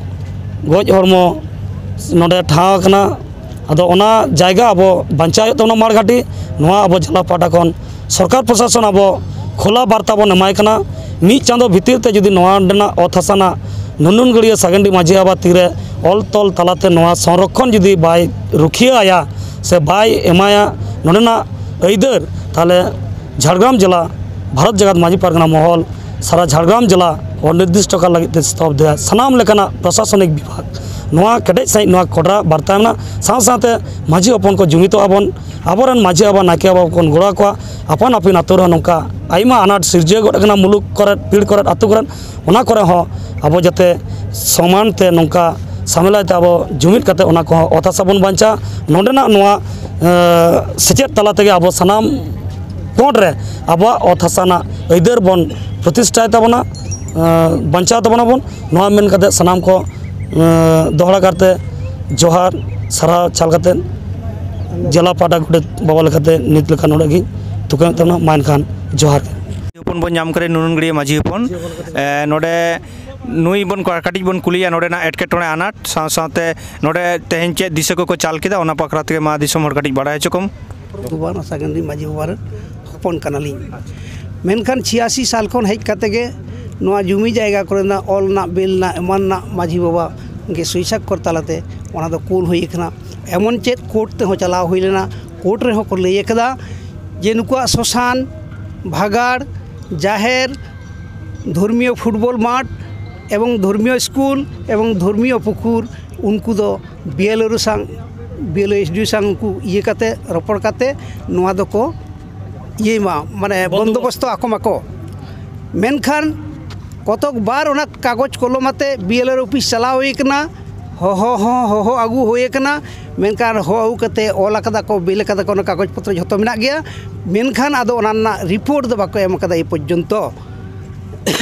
ᱜᱚᱡ ᱦᱚᱲᱢᱚ ᱱᱚᱰᱮ ᱴᱷᱟᱶ ᱟᱠᱟᱱᱟ᱾ ᱟᱫᱚ ᱚᱱᱟ ᱡᱟᱭᱜᱟ ᱟᱵᱚ ᱵᱟᱧᱪᱟᱣ ᱦᱩᱭᱩᱜ ᱛᱟᱵᱚᱱᱟ ᱢᱟᱲᱜᱷᱟᱴᱤ᱾ ᱱᱚᱣᱟ ᱟᱵᱚ ᱡᱮᱞᱟ ᱯᱟᱦᱴᱟ ᱠᱷᱚᱱ ᱥᱚᱨᱠᱟᱨ ᱯᱨᱚᱥᱟᱥᱚᱱ ᱟᱵᱚ ᱠᱷᱳᱞᱟ ᱵᱟᱨᱛᱟ ᱵᱚᱱ ᱮᱢᱟᱭ ᱠᱟᱱᱟ᱾ ᱢᱤᱫ ᱪᱟᱸᱫᱚ ᱵᱷᱤᱛᱤᱨ ᱛᱮ ᱡᱩᱫᱤ ᱱᱚᱣᱟ ᱨᱮᱱᱟᱜ ᱚᱛ ᱦᱟᱥᱟ ᱨᱮᱱᱟᱜ ᱱᱩᱱᱩᱱ ᱜᱟᱹᱲᱭᱟᱹ ᱥᱟᱹᱜᱟᱹᱱᱰᱤ ᱢᱟᱹᱡᱷᱤ ᱵᱟᱵᱟ ᱛᱤᱨᱮ ᱚᱞ ᱛᱚᱞ ᱛᱟᱞᱟᱛᱮ ᱱᱚᱣᱟ ᱥᱚᱝᱨᱚᱠᱷᱚᱱ ᱡᱩᱫᱤ ᱵᱟᱭ ᱨᱩᱠᱷᱤᱭᱟᱹ ᱟᱭᱟ, ᱥᱮ ᱵᱟᱭ ᱮᱢᱟᱭᱟ ᱱᱚᱰᱮᱱᱟᱜ ᱟᱹᱭᱫᱟᱹᱨ, ᱛᱟᱦᱚᱞᱮ ᱡᱷᱟᱲᱜᱨᱟᱢ ᱡᱮᱞᱟ ᱵᱷᱟᱨᱚᱛ ᱡᱟᱠᱟᱛ ᱢᱟᱹᱡᱷᱤ ᱯᱟᱨᱜᱟᱱᱟ ᱢᱚᱦᱚᱞ ᱥᱟᱨᱟ ᱡᱷᱟᱲᱜᱨᱟᱢ ᱡᱮᱞᱟ ᱚᱱᱤᱨᱫᱤᱥᱴᱚ ᱠᱟᱞ ᱞᱟᱹᱜᱤᱫ ᱛᱮ ᱥᱛᱚᱵᱫᱷᱚᱭᱟ᱾ ᱥᱟᱱᱟᱢ ᱞᱮᱠᱟᱱᱟᱜ ᱯᱨᱚᱥᱟᱥᱚᱱᱤᱠ ᱵᱤᱵᱷᱟᱜᱽ ᱱᱚᱣᱟ ᱠᱮᱴᱮᱡ ᱥᱟᱺᱦᱤᱡ ᱱᱚᱣᱟ ᱠᱚᱰᱨᱟ ᱵᱟᱨᱛᱟ ᱢᱮᱱᱟᱜᱼᱟ᱾ ᱥᱟᱶ ᱥᱟᱶᱛᱮ ᱢᱟᱹᱡᱷᱤ ᱦᱚᱯᱚᱱ ᱠᱚ ᱡᱩᱢᱤᱫᱚᱜᱼᱟ ᱵᱚᱱ, ᱟᱵᱚᱨᱮᱱ ᱢᱟᱹᱡᱷᱤ ᱵᱟᱵᱟ ᱱᱟᱭᱠᱮ ᱵᱟᱵᱟ ᱵᱚᱱ ᱜᱚᱲᱚ ᱟᱠᱚᱣᱟ᱾ ᱟᱯᱟᱱ ᱟᱹᱯᱤᱱ ᱟᱹᱛᱩ ᱨᱮᱦᱚᱸ ᱱᱚᱝᱠᱟ ᱟᱭᱢᱟ ᱟᱱᱟᱴ ᱥᱤᱨᱡᱟᱹᱣ ᱜᱚᱫ ᱟᱠᱟᱱᱟ ᱢᱩᱞᱩᱠ ᱠᱚᱨᱮ, ᱯᱤᱲ ᱠᱚᱨᱮ, ᱟᱹᱛᱩ ᱠᱚᱨᱮ, ᱚᱱᱟ ᱠᱚᱨᱮ ᱦᱚᱸ ᱟᱵᱚ ᱡᱟᱛᱮ ᱥᱚᱢᱟᱱ ᱛᱮ ᱱᱚᱝᱠᱟ ᱥᱟᱢᱮᱞᱟᱭ ᱛᱮ ᱟᱵᱚ ᱡᱩᱢᱤᱫ ᱠᱟᱛᱮ ᱚᱱᱟ ᱠᱚᱦᱚᱸ ᱚᱛ ᱦᱟᱥᱟ ᱵᱚᱱ ᱵᱟᱧᱪᱟᱣᱟ᱾ ᱱᱚᱰᱮᱱᱟᱜ ᱱᱚᱣᱟ, ᱮ, ᱥᱮᱪᱮᱫ ᱛᱟᱞᱟ ᱛᱮᱜᱮ ᱟᱵᱚ ᱥᱟᱱᱟᱢ ᱯᱚᱸᱰ ᱨᱮ ᱟᱵᱚᱣᱟᱜ ᱚᱛ ᱦᱟᱥᱟ ᱨᱮᱱᱟᱜ ᱟᱹᱭᱫᱟᱹᱨ ᱵᱚᱱ ᱯᱨᱚᱛᱤᱥᱴᱷᱟᱭ ᱛᱟᱵᱚᱱᱟ, ᱮ, ᱵᱟᱧᱪᱟᱣ ᱛᱟᱵᱚᱱᱟ ᱵᱚᱱ᱾ ᱱᱚᱣᱟ ᱢᱮᱱ ᱠᱟᱛᱮ ᱥᱟᱱᱟᱢ ᱠᱚ, ᱮ, ᱫᱚᱦᱲᱟ ᱠᱟᱨᱛᱮ ᱡᱚᱦᱟᱨ, ᱥᱟᱨᱦᱟᱣ ᱪᱟᱞ ᱠᱟᱛᱮ ᱡᱮᱞᱟ ᱯᱟᱦᱴᱟ ᱜᱚᱰᱮᱛ ᱵᱟᱵᱟ ᱞᱮᱠᱟᱛᱮ ᱱᱤᱛ ᱞᱮᱠᱟ ᱱᱚᱰᱮ ᱜᱮ ᱛᱷᱩᱠᱟᱹᱢᱮᱫ ᱛᱟᱵᱚᱱᱟ᱾ ᱢᱟ ᱮᱱᱠᱷᱟᱱ ᱡᱚᱦᱟᱨ ᱜᱮ᱾ ᱦᱚᱯᱚᱱ ᱵᱚᱱ ᱧᱟᱢ ᱠᱟᱫᱮ ᱱᱩᱱᱩᱱ ᱜᱟᱹᱲᱭᱟᱹ ᱢᱟᱹᱡᱷᱤ ᱦᱚᱯᱚᱱ᱾ ᱮ, ᱱᱚᱰᱮ ᱱᱩᱭ ᱵᱚᱱ ᱠᱟ-, ᱠᱟᱹᱴᱤᱡ ᱵᱚᱱ ᱠᱩᱞᱤᱭᱟ ᱱᱚᱰᱮᱱᱟᱜ ᱮᱴᱠᱮᱴᱚᱬᱮ ᱟᱱᱟᱴ ᱥᱟᱶ ᱥᱟᱶᱛᱮ ᱱᱚᱰᱮ ᱛᱮᱦᱮᱧ ᱪᱮᱫ ᱫᱤᱥᱟᱹ ᱠᱚᱠᱚ ᱪᱟᱞ ᱠᱮᱫᱟ, ᱚᱱᱟ ᱵᱟᱠᱷᱨᱟ ᱛᱮᱜᱮ ᱢᱟ ᱫᱤᱥᱚᱢ ᱦᱚᱲ ᱠᱟᱹᱴᱤᱡ ᱵᱟᱲᱟᱭ ᱦᱚᱪᱚ ᱠᱚᱢ᱾ ᱵᱟᱵᱟ ᱥᱟᱜᱮᱱ ᱨᱤᱱ ᱢᱟᱹᱡᱷᱤ ᱵᱟᱵᱟ ᱨᱮᱱ ᱦᱚᱯᱚᱱ ᱠᱟᱱᱟᱞᱤᱧ᱾ ᱢᱮᱱᱠᱷᱟᱱ ᱪᱷᱤᱭᱟᱥᱤ ᱥᱟᱞ ᱠᱷᱚᱱ ᱦᱮᱡ ᱠᱟᱛᱮ ᱜᱮ ᱱᱚᱣᱟ ᱡᱩᱢᱤ ᱡᱟᱭᱜᱟ ᱠᱚᱨᱮᱱᱟᱜ ᱚᱞ ᱨᱮᱱᱟᱜ, ᱵᱤᱞ ᱨᱮᱱᱟᱜ, ᱮᱢᱟᱱ ᱨᱮᱱᱟᱜ ᱢᱟᱹᱡᱷᱤ ᱵᱟᱵᱟ ᱜᱮ ᱥᱳᱭᱥᱟᱠᱠᱷᱚᱨ ᱛᱟᱞᱟᱛᱮ ᱚᱱᱟ ᱫᱚ ᱠᱩᱞ ᱦᱩᱭ ᱟᱠᱟᱱᱟ᱾ ᱮᱢᱚᱱ ᱪᱮᱫ ᱠᱳᱨᱴ ᱛᱮᱦᱚᱸ ᱪᱟᱞᱟᱣ ᱦᱩᱭ ᱞᱮᱱᱟ, ᱠᱳᱨᱴ ᱨᱮᱦᱚᱸ ᱠᱚ ᱞᱟᱹᱭ ᱟᱠᱟᱫᱟ ᱡᱮ ᱱᱩᱠᱩᱣᱟᱜ ᱥᱚᱥᱟᱱ, ᱵᱷᱟᱜᱟᱲ, ᱡᱟᱦᱮᱨ, ᱫᱷᱚᱨᱢᱤᱭᱚ ᱯᱷᱩᱴᱵᱚᱞ ᱢᱟᱴᱷ ᱮᱵᱚᱝ ᱫᱷᱚᱨᱢᱤᱭᱚ ᱥᱠᱩᱞ ᱮᱵᱚᱝ ᱫᱷᱚᱨᱢᱤᱭᱚ ᱯᱩᱠᱩᱨ, ᱩᱱᱠᱩ ᱫᱚ ᱵᱤ ᱮᱞ ᱳ ᱥᱟᱝ, B L O S D O ᱥᱟᱝ ᱩᱱᱠᱩ ᱤᱭᱟᱹ ᱠᱟᱛᱮ, ᱨᱚᱯᱚᱲ ᱠᱟᱛᱮ ᱱᱚᱣᱟ ᱫᱚᱠᱚ ᱤᱭᱟᱹᱭ ᱢᱟ, ᱢᱟᱱᱮ ᱵᱚᱱᱫᱳᱵᱚᱥᱛᱚ ᱟᱠᱚ ᱢᱟᱠᱚ᱾ ᱢᱮᱱᱠᱷᱟᱱ ᱠᱚᱛᱚᱠ ᱵᱟᱨ ᱚᱱᱟ ᱠᱟᱜᱚᱡᱽ ᱠᱚᱞᱚᱢ ᱟᱛᱮ ᱵᱤ ᱮᱞ ᱳ ᱚᱯᱷᱤᱥ ᱪᱟᱞᱟᱣ ᱦᱩᱭ ᱠᱟᱱᱟ, ᱦᱚᱦᱚ ᱦᱚᱸ ᱦᱚᱦᱚ ᱟᱹᱜᱩ ᱦᱩᱭ ᱠᱟᱱᱟ, ᱢᱮᱱᱠᱷᱟᱱ ᱦᱚᱦᱚ ᱟᱹᱜᱩ ᱠᱟᱛᱮ ᱚᱞ ᱟᱠᱟᱫᱟ ᱠᱚ, ᱵᱤᱞ ᱟᱠᱟᱫᱟ ᱠᱚ, ᱚᱱᱟ ᱠᱟᱜᱚᱡᱽ ᱯᱚᱛᱨᱚ ᱡᱷᱚᱛᱚ ᱢᱮᱱᱟᱜ ᱜᱮᱭᱟ, ᱢᱮᱱᱠᱷᱟᱱ ᱟᱫᱚ ᱚᱱᱟ ᱨᱮᱱᱟᱜ ᱨᱤᱯᱳᱨᱴ ᱫᱚ ᱵᱟᱠᱚ ᱮᱢ ᱟᱠᱟᱫᱟ ᱮ ᱯᱚᱨᱡᱚᱱᱛᱚ᱾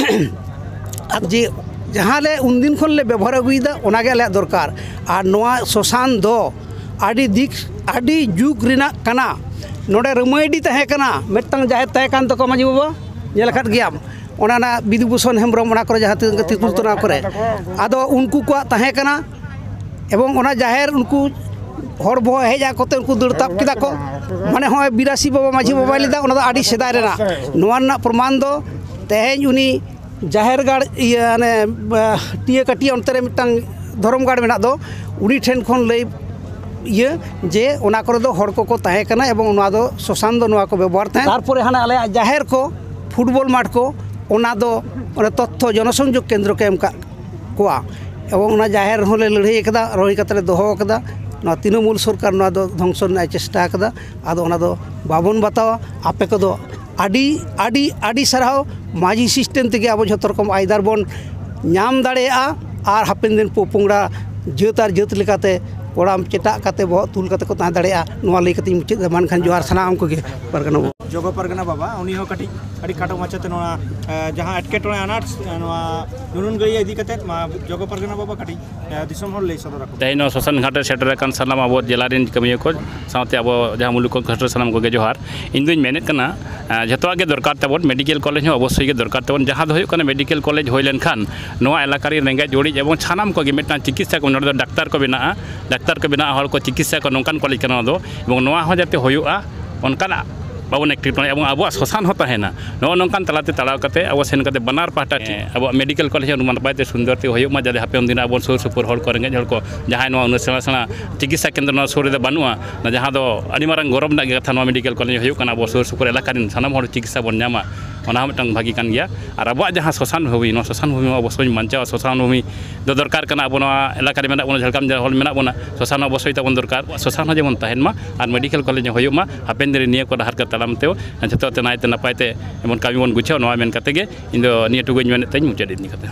ᱟᱨ ᱡᱮ ᱡᱟᱦᱟᱸ ᱞᱮ ᱩᱱᱫᱤᱱ ᱠᱷᱚᱱ ᱞᱮ ᱵᱮᱵᱚᱦᱟᱨ ᱟᱹᱜᱩᱭᱮᱫᱟ, ᱚᱱᱟ ᱜᱮ ᱟᱞᱮᱭᱟᱜ ᱫᱚᱨᱠᱟᱨ᱾ ᱟᱨ ᱱᱚᱣᱟ ᱥᱚᱥᱟᱱ ᱫᱚ ᱟᱹᱰᱤ ᱫᱤᱠ, ᱟᱹᱰᱤ ᱡᱩᱜᱽ ᱨᱮᱱᱟᱜ ᱠᱟᱱᱟ᱾ ᱱᱚᱰᱮ ᱨᱟᱹᱢᱟᱹᱭᱰᱤ ᱛᱟᱦᱮᱸ ᱠᱟᱱᱟ, ᱢᱤᱫᱴᱟᱝ ᱡᱟᱦᱮᱨ ᱛᱟᱦᱮᱸ ᱠᱟᱱ ᱛᱟᱠᱚᱣᱟ ᱢᱟᱹᱡᱷᱤ ᱵᱟᱵᱟ, ᱧᱮᱞ ᱟᱠᱟᱫ ᱜᱮᱭᱟᱢ, ᱚᱱᱟ ᱚᱱᱟ ᱵᱤᱫᱩ ᱵᱷᱩᱥᱚᱱ ᱦᱮᱢᱵᱨᱚᱢ, ᱚᱱᱟ ᱠᱚᱨᱮ ᱡᱟᱦᱟᱸ ᱛᱤᱱᱟᱹᱜ ᱜᱮ ᱛᱤᱨᱯᱩᱞ ᱛᱚᱱᱟ ᱠᱚᱨᱮ᱾ ᱟᱫᱚ ᱩᱱᱠᱩ ᱠᱚᱣᱟᱜ ᱛᱟᱦᱮᱸ ᱠᱟᱱᱟ, ᱮᱵᱚᱝ ᱚᱱᱟ ᱡᱟᱦᱮᱨ ᱩᱱᱠᱩ ᱦᱚᱲ ᱵᱚᱦᱚᱜ ᱦᱮᱡ ᱟᱠᱚ ᱛᱮ ᱩᱱᱠᱩ ᱫᱟᱹᱲ ᱛᱟᱵ ᱠᱮᱫᱟ ᱠᱚ᱾ ᱢᱟᱱᱮ ᱦᱚᱸᱜᱼᱚᱭ ᱵᱤᱨᱟᱥᱤ ᱵᱟᱵᱟ ᱢᱟᱹᱡᱷᱤ ᱵᱟᱵᱟᱭ ᱞᱟᱹᱭᱫᱟ, ᱚᱱᱟ ᱫᱚ ᱟᱹᱰᱤ ᱥᱮᱫᱟᱭ ᱨᱮᱱᱟᱜ᱾ ᱱᱚᱣᱟ ᱨᱮᱱᱟᱜ ᱯᱨᱚᱢᱟᱱ ᱫᱚ ᱛᱮᱦᱮᱧ ᱩᱱᱤ ᱡᱟᱦᱮᱨ ᱜᱟᱲ, ᱤᱭᱟᱹ, ᱦᱟᱱᱮ, ᱟᱦ, ᱴᱤᱭᱟᱹ ᱠᱟᱹᱴᱤᱭᱟᱹ ᱚᱱᱛᱮ ᱨᱮ ᱢᱤᱫᱴᱟᱝ ᱫᱷᱚᱨᱚᱢ ᱜᱟᱲ ᱢᱮᱱᱟᱜ ᱫᱚ, ᱩᱱᱤ ᱴᱷᱮᱱ ᱠᱷᱚᱱ ᱞᱟᱹᱭ ᱤᱭᱟᱹ ᱡᱮ ᱚᱱᱟ ᱠᱚᱨᱮ ᱫᱚ ᱦᱚᱲ ᱠᱚᱠᱚ ᱛᱟᱦᱮᱸ ᱠᱟᱱᱟ ᱮᱵᱚᱝ ᱱᱚᱣᱟ ᱫᱚ ᱥᱚᱥᱟᱱ ᱫᱚ ᱱᱚᱣᱟ ᱠᱚ ᱵᱮᱵᱚᱦᱟᱨ ᱛᱟᱦᱮᱸᱫ᱾ ᱛᱟᱨᱯᱚᱨᱮ ᱦᱟᱱᱮ ᱟᱞᱮᱭᱟᱜ ᱡᱟᱦᱮᱨ ᱠᱚ, ᱯᱷᱩᱴᱵᱚᱞ ᱢᱟᱴᱷ ᱠᱚ, ᱚᱱᱟ ᱫᱚ ᱚᱱᱮ ᱛᱚᱛᱛᱷᱚ ᱡᱚᱱᱚᱥᱚᱝᱡᱳᱜᱽ ᱠᱮᱱᱫᱨᱚ ᱠᱚ ᱮᱢ ᱠᱟᱜ ᱠᱚᱣᱟ ᱮᱵᱚᱝ ᱚᱱᱟ ᱡᱟᱦᱮᱨ ᱦᱚᱸᱞᱮ ᱞᱟᱹᱲᱦᱟᱹᱭ ᱠᱟᱫᱟ, ᱨᱚᱦᱚᱭ ᱠᱟᱛᱮ ᱞᱮ ᱫᱚᱦᱚ ᱠᱟᱫᱟ᱾ ᱱᱚᱣᱟ ᱛᱨᱤᱱᱚᱢᱩᱞ ᱥᱚᱨᱠᱟᱨ ᱱᱚᱣᱟ ᱫᱚ ᱫᱷᱚᱝᱥᱚ ᱨᱮᱱᱟᱜ ᱮ ᱪᱮᱥᱴᱟ ᱠᱟᱫᱟ᱾ ᱟᱫᱚ ᱚᱱᱟ ᱫᱚ ᱵᱟᱵᱚᱱ ᱵᱟᱛᱟᱣᱟ᱾ ᱟᱯᱮ ᱠᱚᱫᱚ ᱟᱹᱰᱤ ᱟᱹᱰᱤ ᱟᱹᱰᱤ ᱥᱟᱨᱦᱟᱣ᱾ ᱢᱟᱹᱡᱷᱤ ᱥᱤᱥᱴᱮᱢ ᱛᱮᱜᱮ ᱟᱵᱚ ᱡᱷᱚᱛᱚ ᱨᱚᱠᱚᱢ ᱟᱹᱭᱫᱟᱹᱨ ᱵᱚᱱ ᱧᱟᱢ ᱫᱟᱲᱮᱭᱟᱜᱼᱟ ᱟᱨ ᱦᱟᱯᱮᱱ ᱫᱤᱱ ᱯᱚᱼᱯᱚᱝᱲᱟ ᱡᱟᱹᱛ ᱟᱨ ᱡᱟᱹᱛ ᱞᱮᱠᱟᱛᱮ ᱠᱚᱲᱟᱢ ᱪᱮᱴᱟᱜ ᱠᱟᱛᱮ ᱵᱚᱦᱚᱜ ᱛᱩᱞ ᱠᱟᱛᱮ ᱠᱚ ᱛᱟᱦᱮᱸ ᱫᱟᱲᱮᱭᱟᱜᱼᱟ᱾ ᱱᱚᱣᱟ ᱞᱟᱹᱭ ᱠᱟᱛᱮ ᱤᱧ ᱢᱩᱪᱟᱹᱫ ᱮᱫᱟ᱾ ᱢᱟ ᱮᱱᱠᱷᱟᱱ ᱡᱚᱦᱟᱨ ᱥᱟᱱᱟᱢ ᱠᱚᱜᱮ ᱯᱟᱨᱜᱟᱱᱟ ᱵᱟᱵᱟ᱾ ᱡᱚᱜᱚ ᱯᱟᱨᱜᱟᱱᱟ ᱵᱟᱵᱟ, ᱩᱱᱤ ᱦᱚᱸ ᱠᱟᱹᱴᱤᱡ ᱟᱹᱰᱤ ᱠᱷᱟᱴᱚ ᱢᱟᱪᱷᱟᱛᱮ ᱱᱚᱣᱟ, ᱮ, ᱡᱟᱦᱟᱸ ᱮᱴᱠᱮᱴᱚᱬᱮ ᱟᱱᱟᱴ, ᱮ, ᱱᱚᱣᱟ ᱰᱩᱱᱩᱱ ᱜᱟᱹᱲᱭᱟᱹ ᱤᱫᱤ ᱠᱟᱛᱮ ᱢᱟ ᱡᱚᱜᱚ ᱯᱟᱨᱜᱟᱱᱟ ᱵᱟᱵᱟ ᱠᱟᱹᱴᱤᱡ, ᱮ, ᱫᱤᱥᱚᱢ ᱦᱚᱲ ᱞᱟᱹᱭ ᱥᱚᱫᱚᱨ ᱟᱠᱚ᱾ ᱛᱮᱦᱮᱧ ᱱᱚᱣᱟ ᱥᱚᱥᱟᱱ ᱜᱷᱟᱴ ᱨᱮ ᱥᱮᱴᱮᱨ ᱟᱠᱟᱱ ᱥᱟᱱᱟᱢ ᱟᱵᱚ ᱡᱮᱞᱟ ᱨᱮᱱ ᱠᱟᱹᱢᱤᱭᱟᱹ ᱠᱚ ᱥᱟᱶᱛᱮ ᱟᱵᱚ ᱡᱟᱦᱟᱸ ᱢᱩᱞᱩᱠ ᱠᱚ ᱜᱷᱟᱴ ᱨᱮ ᱥᱟᱱᱟᱢ ᱠᱚᱜᱮ ᱡᱚᱦᱟᱨ᱾ ᱤᱧ ᱫᱩᱧ ᱢᱮᱱᱮᱫ ᱠᱟᱱᱟ, ᱮ, ᱡᱷᱚᱛᱚᱣᱟᱜ ᱜᱮ ᱫᱚᱨᱠᱟᱨ ᱛᱟᱵᱚᱱ, ᱢᱮᱰᱤᱠᱮᱞ ᱠᱚᱞᱮᱡᱽ ᱦᱚᱸ ᱚᱵᱚᱥᱥᱳᱭ ᱜᱮ ᱫᱚᱨᱠᱟᱨ ᱛᱟᱵᱚᱱ᱾ ᱡᱟᱦᱟᱸ ᱫᱚ ᱦᱩᱭᱩᱜ ᱠᱟᱱᱟ ᱢᱮᱰᱤᱠᱮᱞ ᱠᱚᱞᱮᱡᱽ ᱦᱩᱭ ᱞᱮᱱᱠᱷᱟᱱ ᱱᱚᱣᱟ ᱮᱞᱟᱠᱟ ᱨᱮᱱ ᱨᱮᱸᱜᱮᱡ ᱚᱨᱮᱡ ᱮᱵᱚᱝ ᱥᱟᱱᱟᱢ ᱠᱚᱜᱮ ᱢᱤᱫᱴᱟᱝ ᱪᱤᱠᱤᱛᱥᱟ ᱠᱚ, ᱱᱚᱰᱮ ᱫᱚ ᱰᱟᱠᱛᱟᱨ ᱠᱚ ᱵᱮᱱᱟᱜᱼᱟ, ᱰᱟᱠᱛᱟᱨ ᱠᱚ ᱵᱮᱱᱟᱜᱼᱟ, ᱦᱚᱲ ᱠᱚ ᱪᱤᱠᱤᱛᱥᱟ ᱠᱚ, ᱱᱚᱝᱠᱟᱱ ᱠᱚᱞᱮᱡᱽ ᱠᱟᱱᱟ ᱱᱚᱣᱟ ᱫᱚ᱾ ᱮᱵᱚᱝ ᱱᱚᱣᱟ ᱦᱚᱸ ᱡᱟᱛᱮ ᱦᱩᱭᱩᱜᱼᱟ, ᱚᱱᱠᱟᱱᱟᱜ ᱵᱟᱵᱚᱱ ᱮᱠᱴᱤᱵᱷ ᱠᱟᱱᱟ ᱮᱵᱚᱝ ᱟᱵᱚᱣᱟᱜ ᱥᱚᱥᱟᱱ ᱦᱚᱸ ᱛᱟᱦᱮᱱᱟ᱾ ᱱᱚᱜᱼᱚ ᱱᱚᱝᱠᱟᱱ ᱛᱟᱞᱟᱛᱮ ᱛᱟᱲᱟᱣ ᱠᱟᱛᱮ ᱟᱵᱚ ᱥᱮᱱ ᱠᱟᱛᱮ ᱵᱟᱱᱟᱨ ᱯᱟᱦᱴᱟ ᱴᱷᱮᱱ ᱟᱵᱚᱣᱟᱜ ᱢᱮᱰᱤᱠᱮᱞ ᱠᱚᱞᱮᱡᱽ ᱦᱚᱸ ᱱᱟᱯᱟᱭ ᱛᱮ ᱥᱩᱱᱫᱚᱨ ᱛᱮ ᱦᱩᱭᱩᱜ ᱢᱟ, ᱡᱟᱛᱮ ᱦᱟᱯᱮᱱ ᱫᱤᱱ ᱟᱵᱚ ᱥᱩᱨ ᱥᱩᱯᱩᱨ ᱦᱚᱲ ᱠᱚ, ᱨᱮᱸᱜᱮᱡ ᱦᱚᱲ ᱠᱚ, ᱡᱟᱦᱟᱸᱭ ᱱᱚᱣᱟ ᱩᱱᱟᱹᱜ ᱥᱮᱬᱟ ᱥᱮᱬᱟ ᱪᱤᱠᱤᱛᱥᱟ ᱠᱮᱱᱫᱨᱚ ᱱᱚᱣᱟ ᱥᱩᱨ ᱨᱮᱫᱚ ᱵᱟᱹᱱᱩᱜᱼᱟ, ᱡᱟᱦᱟᱸ ᱫᱚ ᱟᱹᱰᱤ ᱢᱟᱨᱟᱝ ᱜᱚᱨᱚᱵᱽ ᱨᱮᱱᱟᱜ ᱜᱮ ᱠᱟᱛᱷᱟ, ᱱᱚᱣᱟ ᱢᱮᱰᱤᱠᱮᱞ ᱠᱚᱞᱮᱡᱽ ᱦᱩᱭᱩᱜ ᱠᱟᱱᱟ ᱟᱵᱚ ᱥᱩᱨ ᱥᱩᱯᱩᱨ ᱮᱞᱟᱠᱟ ᱨᱮᱱ ᱥᱟᱱᱟᱢ ᱦᱚᱲ ᱪᱤᱠᱤᱛᱥᱟ ᱵᱚᱱ ᱧᱟᱢᱟ, ᱚᱱᱟ ᱦᱚᱸ ᱢᱤᱫᱴᱟᱝ ᱵᱷᱟᱹᱜᱤ ᱠᱟᱱ ᱜᱮᱭᱟ᱾ ᱟᱨ ᱟᱵᱚᱣᱟᱜ ᱡᱟᱦᱟᱸ ᱥᱚᱥᱟᱱ ᱵᱷᱩᱢᱤ, ᱱᱚᱣᱟ ᱥᱚᱥᱟᱱ ᱵᱷᱩᱢᱤ ᱦᱚᱸ ᱚᱵᱚᱥᱥᱳᱭ ᱵᱟᱧᱪᱟᱣᱟ᱾ ᱥᱚᱥᱟᱱ ᱵᱷᱩᱢᱤ ᱫᱚ ᱫᱚᱨᱠᱟᱨ ᱠᱟᱱᱟ᱾ ᱟᱵᱚ ᱱᱚᱣᱟ ᱮᱞᱟᱠᱟ ᱨᱮ ᱢᱮᱱᱟᱜ ᱵᱚᱱᱟ, ᱡᱷᱟᱲᱜᱨᱟᱢ ᱡᱮᱞᱟ ᱦᱚᱲ ᱢᱮᱱᱟᱜ ᱵᱚᱱᱟ, ᱥᱚᱥᱟᱱ ᱦᱚᱸ ᱚᱵᱚᱥᱥᱳᱭ ᱛᱟᱵᱚᱱ ᱫᱚᱨᱠᱟᱨ᱾ ᱥᱚᱥᱟᱱ ᱦᱚᱸ ᱡᱮᱢᱚᱱ ᱛᱟᱦᱮᱱ ᱢᱟ ᱟᱨ ᱢᱮᱰᱤᱠᱮᱞ ᱠᱚᱞᱮᱡᱽ ᱦᱚᱸ ᱦᱩᱭᱩᱜ ᱢᱟ᱾ ᱦᱟᱯᱮᱱ ᱫᱤᱱ ᱨᱮ ᱱᱤᱭᱟᱹ ᱠᱚ ᱰᱟᱦᱟᱨ ᱠᱚ ᱛᱟᱲᱟᱢ ᱛᱮ ᱡᱷᱚᱛᱚ ᱛᱮ ᱱᱟᱭᱛᱮ ᱱᱟᱯᱟᱭ ᱛᱮ ᱡᱮᱢᱚᱱ ᱠᱟᱹᱢᱤ ᱵᱚᱱ ᱜᱩᱪᱷᱟᱹᱣ, ᱱᱚᱣᱟ ᱢᱮᱱ ᱠᱟᱛᱮ ᱜᱮ ᱤᱧ ᱫᱚ ᱱᱤᱭᱟᱹ ᱴᱩᱠᱩᱧ ᱢᱮᱱᱮᱫ ᱛᱮᱧ ᱢᱩᱪᱟᱹᱫ ᱤᱫᱤ ᱠᱟᱛᱮ᱾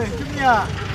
ᱦᱤᱡᱩᱜ ᱜᱮᱭᱟ᱾